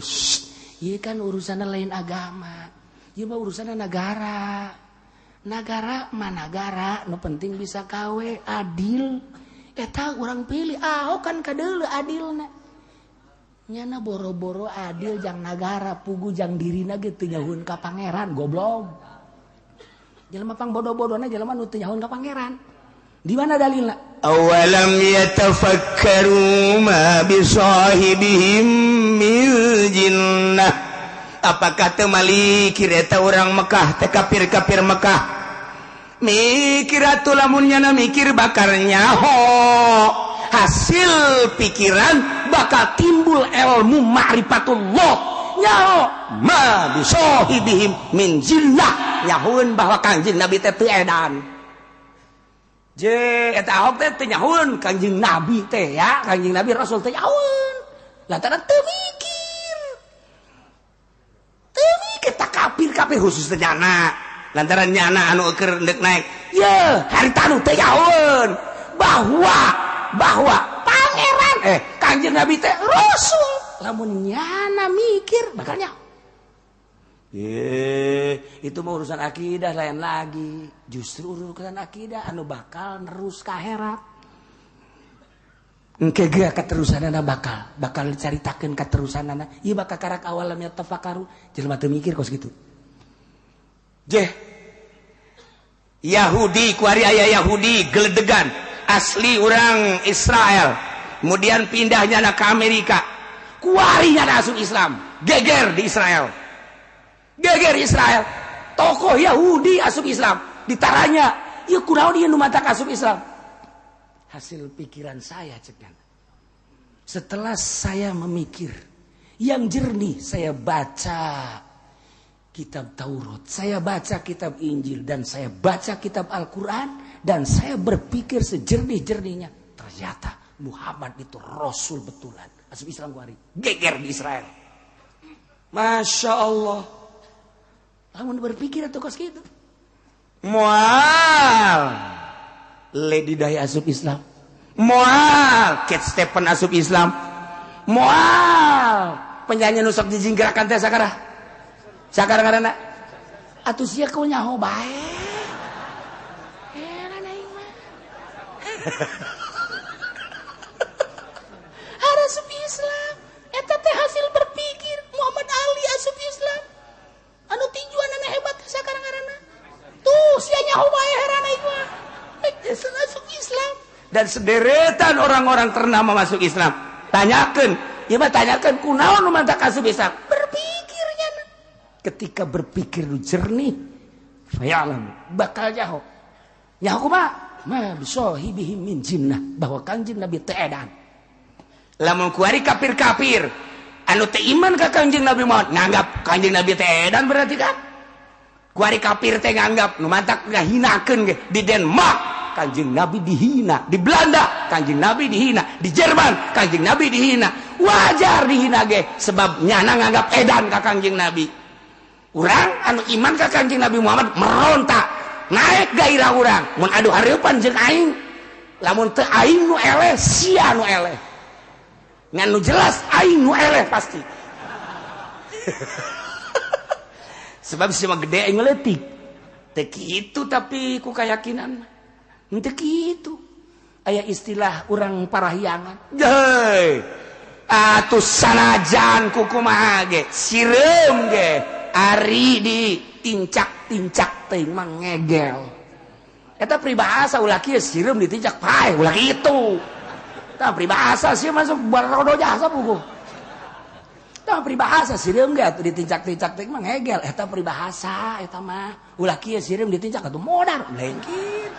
Ieu kan urusanna lain agama. Ieu mah urusanna negara. Nagara mah nagara, nu penting bisa kawe adil. Eta urang pilih Ahok kan kadeuleu adilna. Nyana boro-boro adil jang nagara pugu jang dirina ge teu nyahueun ka pangeran goblok. Jelema pang bodoh-bodona jelema nu teu nyahueun ka pangeran. Di mana dalilna?
Awalam yatafakkaru ma bisahibihim min jinnah. Apakah teu malikir eta urang Mekah teh kafir-kafir Mekah? Mikir atuh lamun nyana mikir bakal nyaho. Hasil pikiran bakal timbul ilmu ma'rifatullah. Nyaho ma bisahibihim min jinnah. Nyahueun bahwa Kangjeng Nabi teh teu edan.
Je eta Ahok teh teu nyahueun Kangjeng Nabi teh ya, Kangjeng Nabi Rasul teh nyahueun. Lantaran teu mikir. Teu mikir tak kafir-kafir khusus teh nyana. Lantaran nyana anu keur deuk naik. Ye, harita nu teu nyahueun bahwa pangeran Kangjeng Nabi teh Rasul.
Lamun nyana mikir bakal nyaho.
Itu mah urusan akidah lain lagi. Justru urusan akidah anu bakal nerus ka akhirat. Engke ge katerusanana bakal dicaritakeun katerusanana. Ieu bakal karak awalam yatafakkaru, jelema teu mikir kos kitu.
Jeh. Yahudi kuari aya Yahudi geledegan asli urang Israel. Kemudian pindahnya ke Amerika.
Kuari nya asup Islam, geger di Israel. Geger Israel, tokoh Yahudi asup Islam, ditaranya, ieu kunaon ieu nu matak asup Islam? Hasil pikiran saya cekan. Setelah saya memikir yang jernih, saya baca kitab Taurat, saya baca kitab Injil, dan saya baca kitab Al-Quran, dan saya berpikir sejernih-jernihnya, ternyata Muhammad itu Rasul betulan. Asup Islam kuari, geger di Israel. Masya Allah.
Lamun berpikir atau kos gitu.
Moal Lady Di asup Islam. Moal Cat Stephen asup Islam. Moal penyanyi nu sok dijinggerakan teh sakara. Sakara ngaranna.
Atuh sia kau nyaho bae. Heran aing mah. Asup Islam. Eta teh hasil berpikir Muhammad Ali asup Islam. Anu tinjuanana hebat sakarang ngaranna. Tuh sia nyaho bae heran aing mah. Asup Islam.
Dan sederetan orang-orang ternama masuk Islam. Tanyakeun, ieu mah tanyakeun kunaon nu mantak asup Islam?
Berpikirnya.
Ketika berpikir nu jernih, fa'alam bakal nyaho. Nyaho kumaha? Ma bisahibihim min jinnah, bahwa Kangjeng Nabi teu edan. Lamun kuari kafir-kafir anu teu iman ka Kangjeng Nabi Muhammad nganggap Kangjeng Nabi teh edan berarti kan kuari kafir teh nganggap nu mantak ngahinakeun ge di Denmark Kangjeng Nabi dihina, di Belanda Kangjeng Nabi dihina, di Jerman Kangjeng Nabi dihina. Wajar dihina ge sebab nyana nganggap edan ka Kangjeng Nabi. Urang anu iman ka Kangjeng Nabi Muhammad meronta, naik gairah urang. Mun adu hareupan jeung aing, lamun teu aing nu eleh, sia nu eleh. Ngan nu jelas aing nu eleh pasti. Sebab sia mah gede aing leutik. Teu kitu tapi ku kayakinan. Henteu kitu. Aya istilah urang parahyangan. Heuy. Atuh sanajan ku kumaha ge, sireum ge, ari di tincak-tincak teuing mah ngegel. Eta peribahasa ulah kieu sireum ditincak pae ulah kitu. Tah peribahasa sih masuk barodo jasa buku. Tah peribahasa sireum ge atuh ditincak-tincak teuing mah ngegel. Eta peribahasa eta mah ulah kieu sireum ditincak atuh modar lengkir.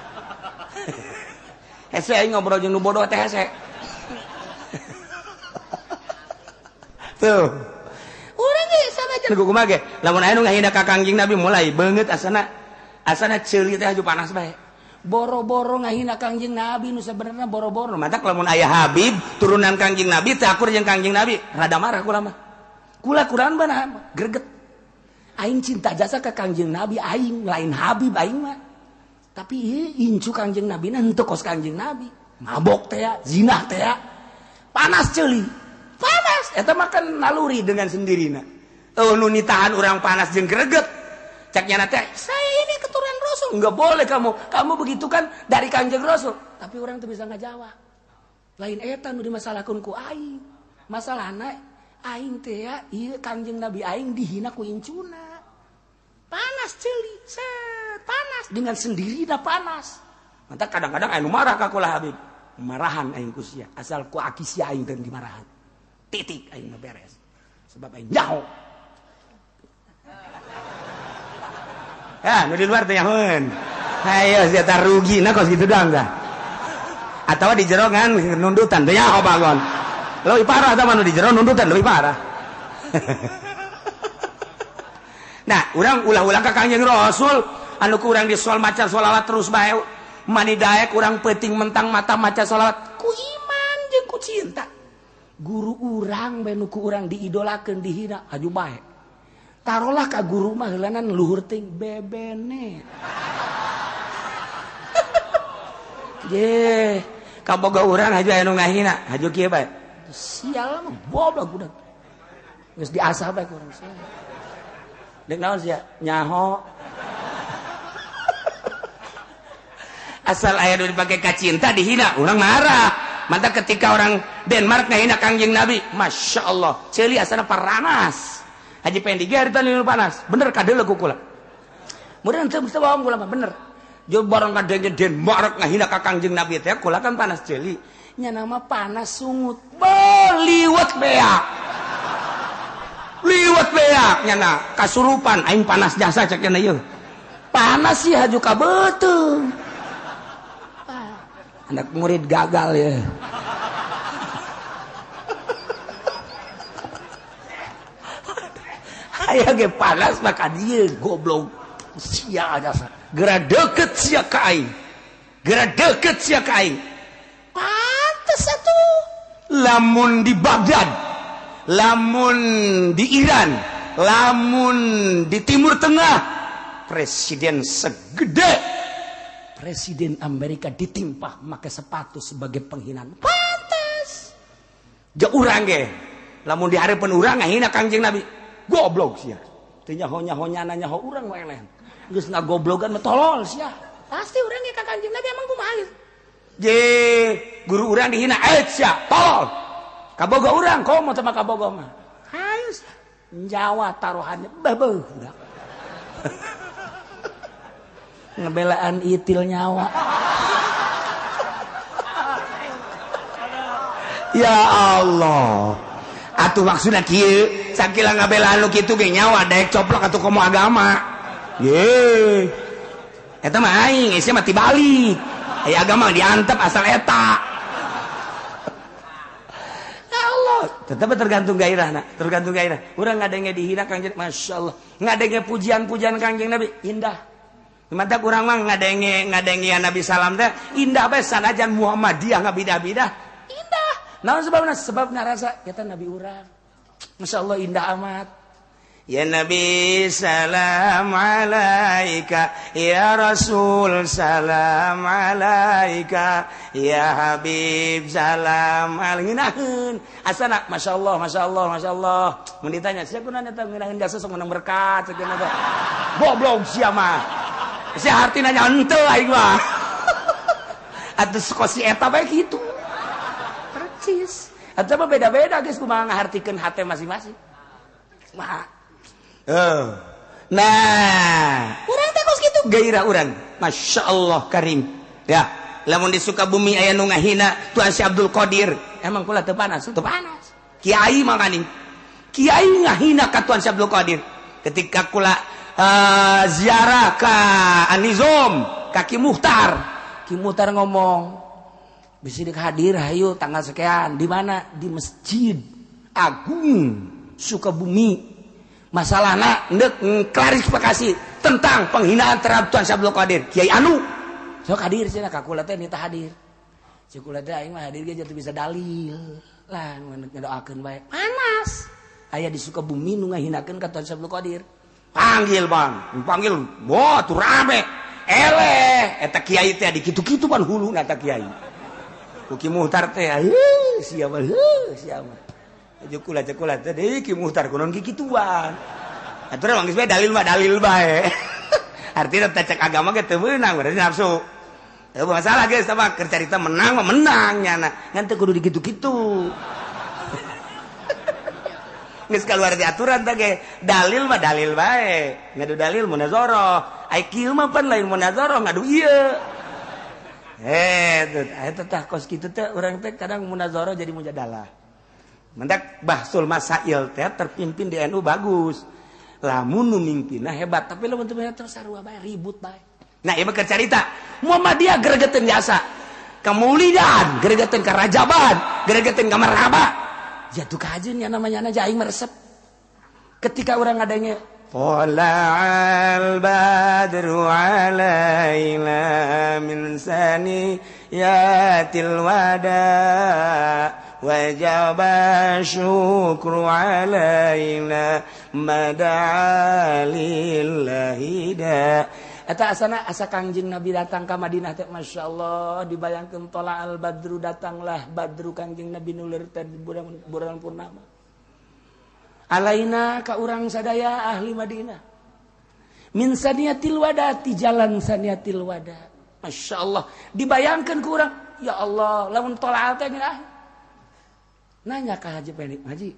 Hese aing ngobrol jeung nu bodoh teh hese. Tuh. Urang ge sanajan kumaha ge lamun aya nu ngahina ka Kangjeng Nabi mulai beungeut asana asana ceuli teh aju panas bae. Boro-boro ngahina Kangjeng Nabi nu sabenerna boro-boro. Matak lamun aya Habib turunan Kangjeng Nabi teh akur jeung Kangjeng Nabi rada marah kula mah. Kula kurang bana greget. Aing cinta jasa ka Kangjeng Nabi aing lain Habib aing mah. Tapi incu Kangjeng Nabi na henteu kos Kangjeng Nabi. Mabok teh ya, zinah teh ya. Panas ceuli. Panas eta mah kan naluri dengan sendirina. Oh nu nitahan urang panas jeung greget. Cak nyana teh, saya ini keturunan Rasul. Enggak boleh kamu. Kamu begitu kan dari Kangjeng Rasul. Tapi orang tuh bisa ngajawab. Lain eta nu dimasalahkeun ku aing. Masalahna aing teh ya, ieu Kangjeng Nabi aing dihina ku incuna. Panas ceuli, set panas dengan sendirina panas. Mantap kadang-kadang aing marah ka kula Habib. Marahan aing ku sia, asal ku aki sia aing teh dimarahan. Titik aing mah beres. Sebab aing nyaho. Ya, nu di luar teh nyahoeun. Hayo sia tah rugi na kos kitu doang tah. Atawa di jero ngan nundutan teh nyaho bangon. Leuwih parah tah mah nu di jero nundutan leuwih parah. Nah, urang ulah-ulah ka Kangjeng Rasul anu ku urang di sol maca sholawat terus bae. Mani daek urang peuting mentang mata maca sholawat ku iman jeung ku cinta. Guru urang bae nu ku urang diidolakeun dihina aju bae. Tarolah ka guru mah heulanan luhur ting bebene. Ye, kaboga urang haju aya nu ngahina, haju kieu bae. Sial mah goblok budak. Geus diasah bae ku urang sia. Deuk naon sia? Nyaho. Asal aya nu dipake ka cinta dihina, urang marah. Mantap ketika orang Denmark ngahina Kangjeng Nabi, Masya Allah, ceuli asana paranas. Haji Pendi ge harita nu panas, bener kadeuleu ku kula. Mudah teu mesti bohong kula mah bener. Jo barang kadenge Denmark ngahina ka Kangjeng Nabi teh kula kan panas ceuli. Nya nama panas sungut. Beliwet bea. Liwet bea nyana kasurupan aing panas jasa cek nya ieu. Panas sih haju ka beuteung. Anak murid gagal ya. Aya ge panas maka dia goblok. Sia jasa. Geura deket sia ka aing. Geura deket sia ka aing. Pantes atuh. Lamun di Baghdad, lamun di Iran, lamun di Timur Tengah, presiden segede Presiden Amerika ditimpah make sepatu sebagai penghinaan. Pantes. Ja urang ge. Lamun di hareupeun urang ngahina Kangjeng Nabi. Goblok sia. Teu nyaho-nyahonyana nyaho urang mah eleh. Geus ngagoblogan mah tolol sia. Pasti urang ge ka Kangjeng Nabi emang kumaha geus. Je, guru urang dihina sia, tolol. Kaboga urang komo teh mah kaboga mah. Hayu nyawa taruhannya beuh budak. Ngebelaan itil nyawa. Ya Allah. Atuh maksudna kieu, sakila ngabelaan nu kitu ge nyawa daek coplok atuh komo agama. Ye. Eta mah aing, geus mah tibalik. Aya agama diantep asal eta. Ya Allah, tetep tergantung gairahna, tergantung gairah. Urang ngadenge dihina Kangjeng, masyaallah. Ngadenge pujian-pujian Kangjeng Nabi indah. Mantap urang mah ngadenge Nabi salam teh indah bae sanajan Muhammadiyah ngabidah-bidah indah. Naon sebabna? Sebab ngarasa eta nabi urang. Masyaallah indah amat. Ya Nabi salam alaika, ya Rasul salam alaika, ya Habib salam alaika. Asana Masya Allah, Masya Allah, Masya Allah. Mun ditanya sia kunaon eta ngeunaheun jasa sok menang berkat cenah teh. Goblok sia mah. Sia artina nya henteu aing mah. Atuh kos si eta bae kitu. Percis. Atuh mah beda-beda geus kumaha ngahartikeun hate masing-masing. Mah. Nah, urang teh kos kitu gairah urang. Masya Allah karim. Ya, lamun di Sukabumi aya nu ngahina Tuan Syekh Abdul Qadir. Emang kula teu panas, teu panas. Kiai makaning. Kiai ngahina ka Tuan Syekh Abdul Qadir. Ketika kula ziarah ka Anizom, ka Ki Muhtar. Ki Muhtar ngomong, "Bisi dek hadir hayu tanggal sekian." Di mana? Di Masjid Agung Sukabumi. Masalahna ndek klarifikasi tentang penghinaan terhadap Tuan Syekh Abdul Qadir. Kiai anu sok hadir cenah ka kula teh nita hadir. Cik kula teh aing mah hadir ge teu bisa dalil. Lah ngedoakeun bae. Panas. Aya di Sukabumi nu ngahinakeun ka Tuan Syekh Abdul Qadir. Panggil bang, panggil. Wah, tuh rame. Eleh, eta kiai teh di kitu-kitu pan huluna eta kiai. Ku Ki Muhtar teh, heuh, siapa heuh, siapa. Kula kula teh deui Ki Muhtar kunaon kikituan. Aturan mah geus bae dalil mah dalil bae. Artina teh cek agama ge teu meunang berarti nafsu. Teu masalah geus tah mah keur carita menang mah menang nyana. Ngan teu kudu dikitu-kitu. Geus kaluar di aturan teh ge dalil mah dalil bae. Ngadu dalil munazarah. Ai kieu mah pan lain munazarah ngadu ieu. Eta tah kos kitu teh urang teh kadang munazarah jadi mujadalah. Mendak bahsul masail teh terpimpin di NU bagus. Lamun nu mimpinna hebat, tapi lamun teu terus sarua bae ribut bae. Nah, ieu mah keur carita. Muhammadiyah gregeteun jasa. Kamulidan gregeteun ka Rajaban, gregeteun ka Marhaba. Jatuh kajeun nya namanya aja aing meresep. Ketika urang ngadenge Thala'al badru alaina min saniyatil wada wajib syukru alaina mada'a lillahi da. Eta asana asa Kangjeng Nabi datang ka Madinah teh masyaallah dibayangkeun tola'al badru datanglah badru Kangjeng Nabi nulir teh bulan purnama. Alaina ka urang sadaya ahli Madinah. Min saniyatil wada ti jalan saniyatil wada. Masyaallah dibayangkeun ku urang ya Allah lamun tola'al teh geunah. Nanya ka Haji Penik, Haji.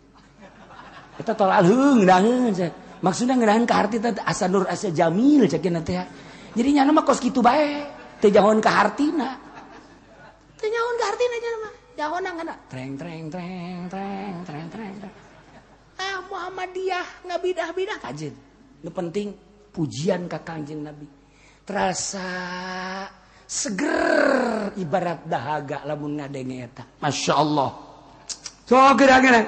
Eta tola'al heung ngeunaheun maksudna ngeunaheun ka harti teh asa nur asa jamil ceukina teh. Jadi nyana mah kos kitu bae, teu jahoan ka hartina. Teu nyahoan ka hartina nyana mah. Jahoan ngana treng treng treng treng treng treng. Ah Muhammadiyah ngabidah-bidah kajeun. Nu penting pujian ka Kangjeng Nabi. Terasa seger ibarat dahaga lamun ngadenge eta. Masyaallah. So geura-geura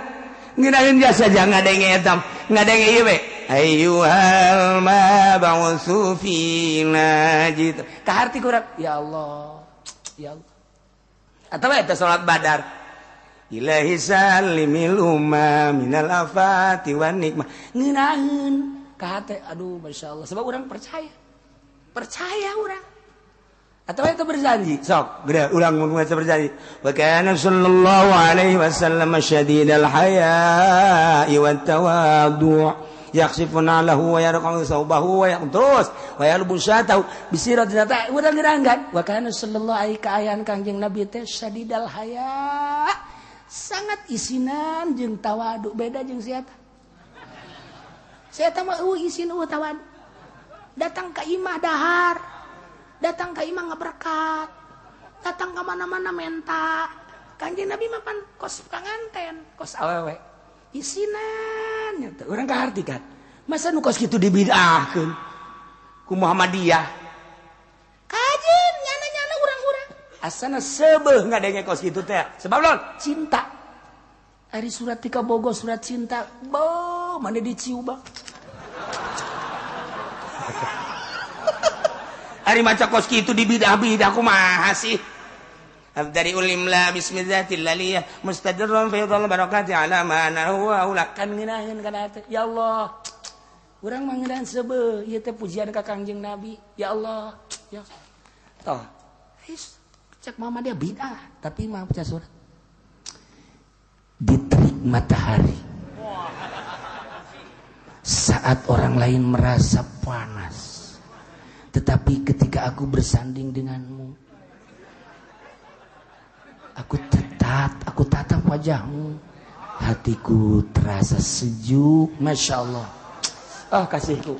ngeunaheun jasa jangan ngadenge eta, ngadenge ieu we. Ayyuhal mab'utsu fina jit. Ka harti kurang ya Allah. Ya Allah. Atawa eta salat Badar. Ilahi salimil umma minal afati wan nikmah. Ngeunaheun ka hate aduh masyaallah sebab urang percaya. Percaya urang. Atau itu berjanji sok geura urang mun berjanji. Wa kana sallallahu alaihi wasallam syadidal haya'i wat tawadhu' yakhsifuna lahu wa yarqa'u thawbahu wa yaqtus wa yalbusatahu bisiratina ta urang geuranggan. Wa kana sallallahu alaihi kaayaan Kangjeng Nabi teh syadidal haya' sangat isinan jeung tawadu beda jeung siapa. Siapa mah eueuh isin eueuh tawadu. Datang ka imah dahar, datang ka imah ngaberkat, datang ka mana-mana menta. Kanjeng Nabi mah pan kos panganten, kos awewe. Isinan nya teh urang kaharti kan. Masa nu kos kitu dibid'ahkeun ku Muhammadiyah. Kajeun nyana-nyana urang-urang. Asana sebeuh ngadenge kos kitu teh. Sebab lon cinta. Ari surat tika bogo surat cinta. Bo, mana diciu bang. Ari maca kos kitu dibidah-bidah kumaha sih? Dari ulimla bismillatil laliyah mustadirran fi dhal barakati ala ma ana huwa ulakan ngeunaheun kana teh. Ya Allah.
Urang mah ngeunaan seubeuh ieu teh pujian ka Kangjeng Nabi. Ya Allah, ya. Toh, cek mama dia bid'ah, tapi mah baca surat. Di terik matahari. Saat orang lain merasa panas, tetapi ketika aku bersanding denganmu, aku tatap wajahmu, hatiku terasa sejuk. Masya Allah. Oh kasihku.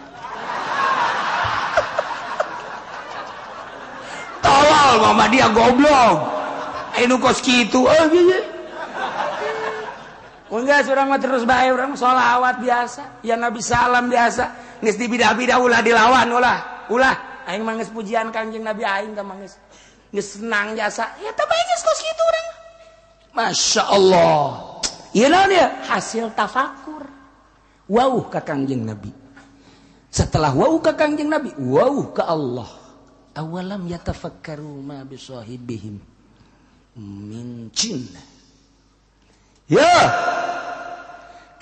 Tolol mama dia goblok. Anu kos kitu. Oh iya.
Enggak, urang mah terus bae, urang sholawat biasa, ya Nabi salam biasa. Geus dibidah-bidah ulah dilawan ulah. Ulah aing mah geus pujian Kangjeng Nabi aing teh mah geus senang jasa. Ya teh bae geus kos kitu urang. Masya Allah. Ieu naon ieu? Hasil tafakur. Wauh ka Kangjeng Nabi. Setelah wauh ka Kangjeng Nabi, wauh ka Allah. Awalam yatafakkaru ma bisahibihim min jinnah.
Ya.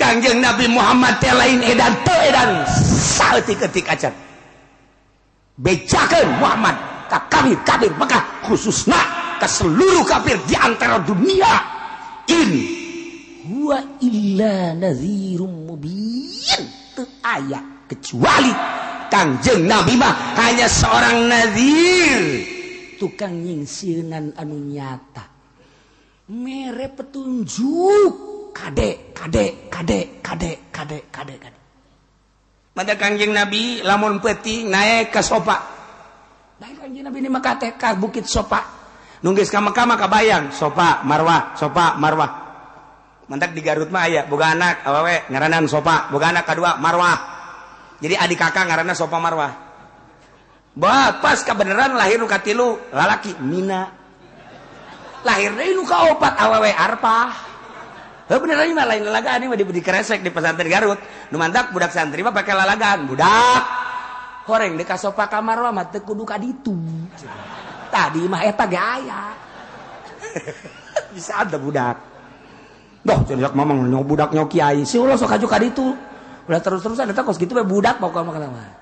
Kangjeng Nabi Muhammad teh lain edan teu edan saeutik-eutik acan. Bejakeun Muhammad ka kafir-kafir Mekah khususna ka seluruh kafir di antara dunia. In
huwa illa nadhirum mubin. Teu aya
kecuali Kangjeng Nabi mah hanya seorang nazir,
tukang nyingsieunan anu nyata, mere petunjuk kade kade kade kade kade kade kade.
Mata Kangjeng Nabi lamun peuting naik ka sopa,
naik Kangjeng Nabi ni maka teh ka bukit Sopa,
nunggeus ka Mekah mah kabayang Sopa Marwah, Sopa Marwah. Mantak di Garut mah aya boga anak awewe ngaranan Sopa, boga anak kadua Marwah. Jadi adik kakak ngaranna Sopa Marwah. Bah, pas kebenaran lahir nu katilu lalaki Mina. Lahir deui nu kaopat awewe Arpah. Heuh bener mah lain lalagaan mah dikeresek di pesantren Garut. Nu mantak budak santri mah pake lalagaan, budak.
Horeng deuk ka Sopa ka Marwah mah teu kudu ka ditu. Tadi mah eta ge aya.
Bisa ada budak. Doh, cenah mamang nyo budak nyo kiai.
Si ulah sok kaju ka ditu. Ulah terus-terusan eta kos kitu bae budak pokokna mah mah.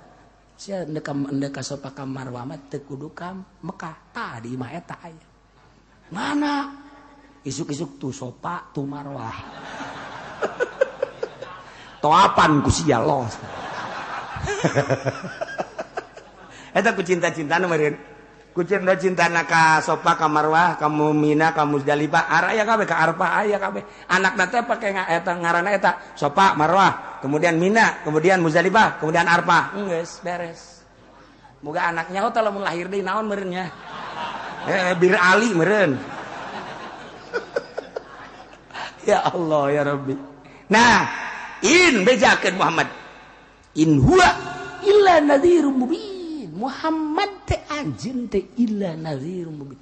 Sia endek ka Sopa ka Marwah mah teu kudu ka Mekah. Tadi mah eta aya. Mana? Isuk-isuk tuh Sopa tuh Marwah.
Toapan ku sia los. Eta ku cinta-cintana meureun. Ku cinta-cintana ka Sopa ka Marwah, ka Mina, ka Muzdalifah, araya kabeh ka Arfah aya kabeh. Anakna teh pake eta ngaranna eta Sopa Marwah, kemudian Mina, kemudian Muzdalifah, kemudian Arfah.
Geus beres. Moga anaknya teh lamun lahir deui naon meureun nya.
Bir Ali meureun. Ya Allah ya Rabbi. Nah, in bejakeun Muhammad. In huwa
illa nadhirum mubin. Muhammad teh anjeun teh illa nadhirum mubin.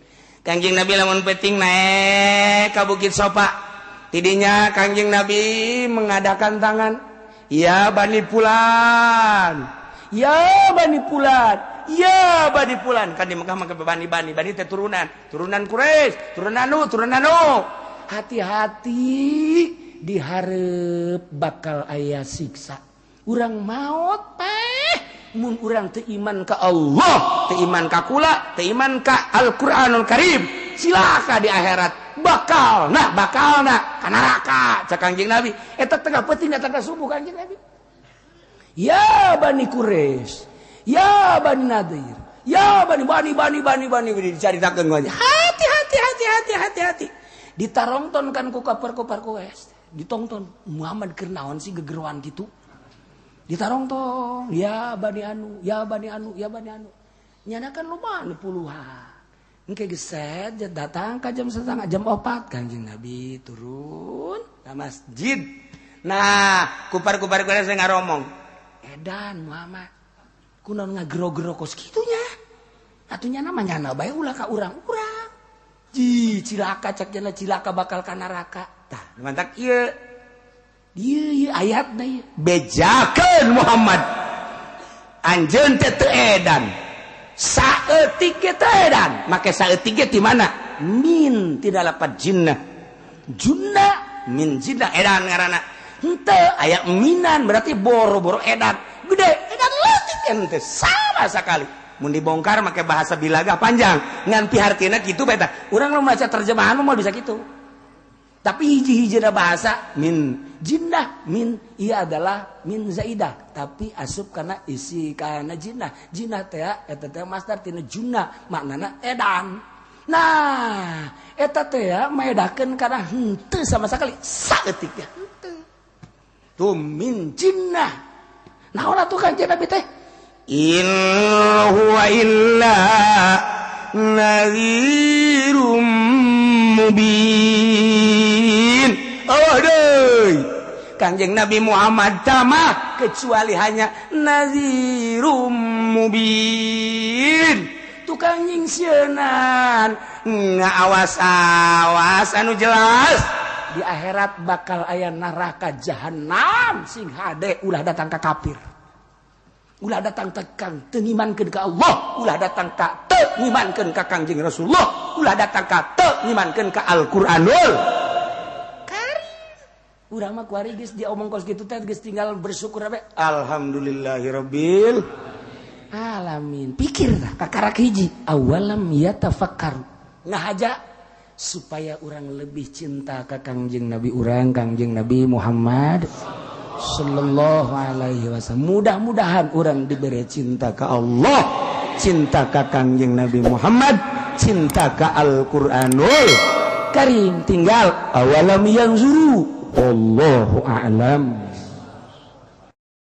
Kangjeng Nabi lamun penting naik ka Bukit Sopa. Tidinya Kangjeng Nabi mengadakan tangan. Ya Bani Fulan. Ya Bani Fulan. Ya Bani Fulan. Kan di Mekah mah bani bani bani teh turunan, turunan Quraisy, turunan anu, turunan anu.
Hati-hati dihareup bakal aya siksa. Urang maot teh mun urang teu iman ka
Allah, teu iman ka kula, teu iman ka Al-Qur'anul Karim, silaka di akhirat bakal nah ka neraka cak Kangjeng Nabi.
Eta tengah peuting datang ka subuh Kangjeng Nabi. Ya Bani Quraisy, ya Bani Nadir, ya Bani Bani Bani Bani Bani
dicaritakeun ku
hati hati hati hati hati hati. Ditarongton kan ku kapar-kapar Quraisy, ditongton Muhammad keur naon sih gegeroan kitu. Ditarongton, ya Bani anu, ya Bani anu, ya Bani anu. Nyana kan loba nu puluhan. Engke geset datang ka jam 2:30, jam 4 Kangjeng Nabi turun
ka masjid. Nah, kupar-kupar Quraisy ngaromong.
Edan Muhammad, kunaon ngagero-gero kos kitunya? Atuh nyana mah nyana bae ulah ka urang-urang. Ji, cilaka cak jana cilaka bakal ka neraka.
Tah, mantak ieu.
Ieu ayatna ieu.
Bejakeun Muhammad. Anjeun teh teu edan. Saeutik ge teu edan. Make saeutik ge ti mana? Min tidak lapat jinnah. Junna min jinnah edan ngaranna. Henteu aya minan berarti boro-boro edan. Gede, edan leutik ente sama sekali. Mun dibongkar make bahasa bilaga panjang, ngan pihartina kitu bae tah. Urang nu maca terjemahan mah bisa kitu. Tapi hiji-hiji bahasa min jinnah, min iya adalah min zaidah, tapi asup karena isi karena jinnah. Jinnah teh eta teh masdar tina junnah, maknana edan. Nah, eta teh maedakeun kana henteu sama sekali saeutik ya henteu. Tuh min jinnah. Naon atuh Kanjeng Nabi teh?
In huwa illa nadhirum mubin. Oh deui. Kanjeng Nabi Muhammad tamah
kecuali hanya nadhirum mubin. Tukang nyingsieunan
ngaawas-awas anu jelas
di akhirat bakal aya neraka jahanam, sing hade ulah datang ka kafir, ulah datang tekang teu ngimankeun ka Allah,
ulah datang ka teu ngimankeun ka Kangjeng Rasulullah, ulah datang ka teu ngimankeun ka Al-Qur'anul
Karim. Urang mah kuari geus diomong kos kitu teh geus tinggal bersyukur abe.
Alhamdulillahirabbil
alamin. Pikir tah kakarak hiji awalam yatafakkaru. Ngahaja supaya orang lebih cinta ka Kangjeng Nabi urang, Kangjeng Nabi Muhammad sallallahu alaihi wasallam. Mudah-mudahan orang diberi
cinta ka Allah, cinta ka Kangjeng Nabi Muhammad, cinta ka Al-Qur'anul
Karim.
Tinggal awalam yanzuru, Allahu a'lam.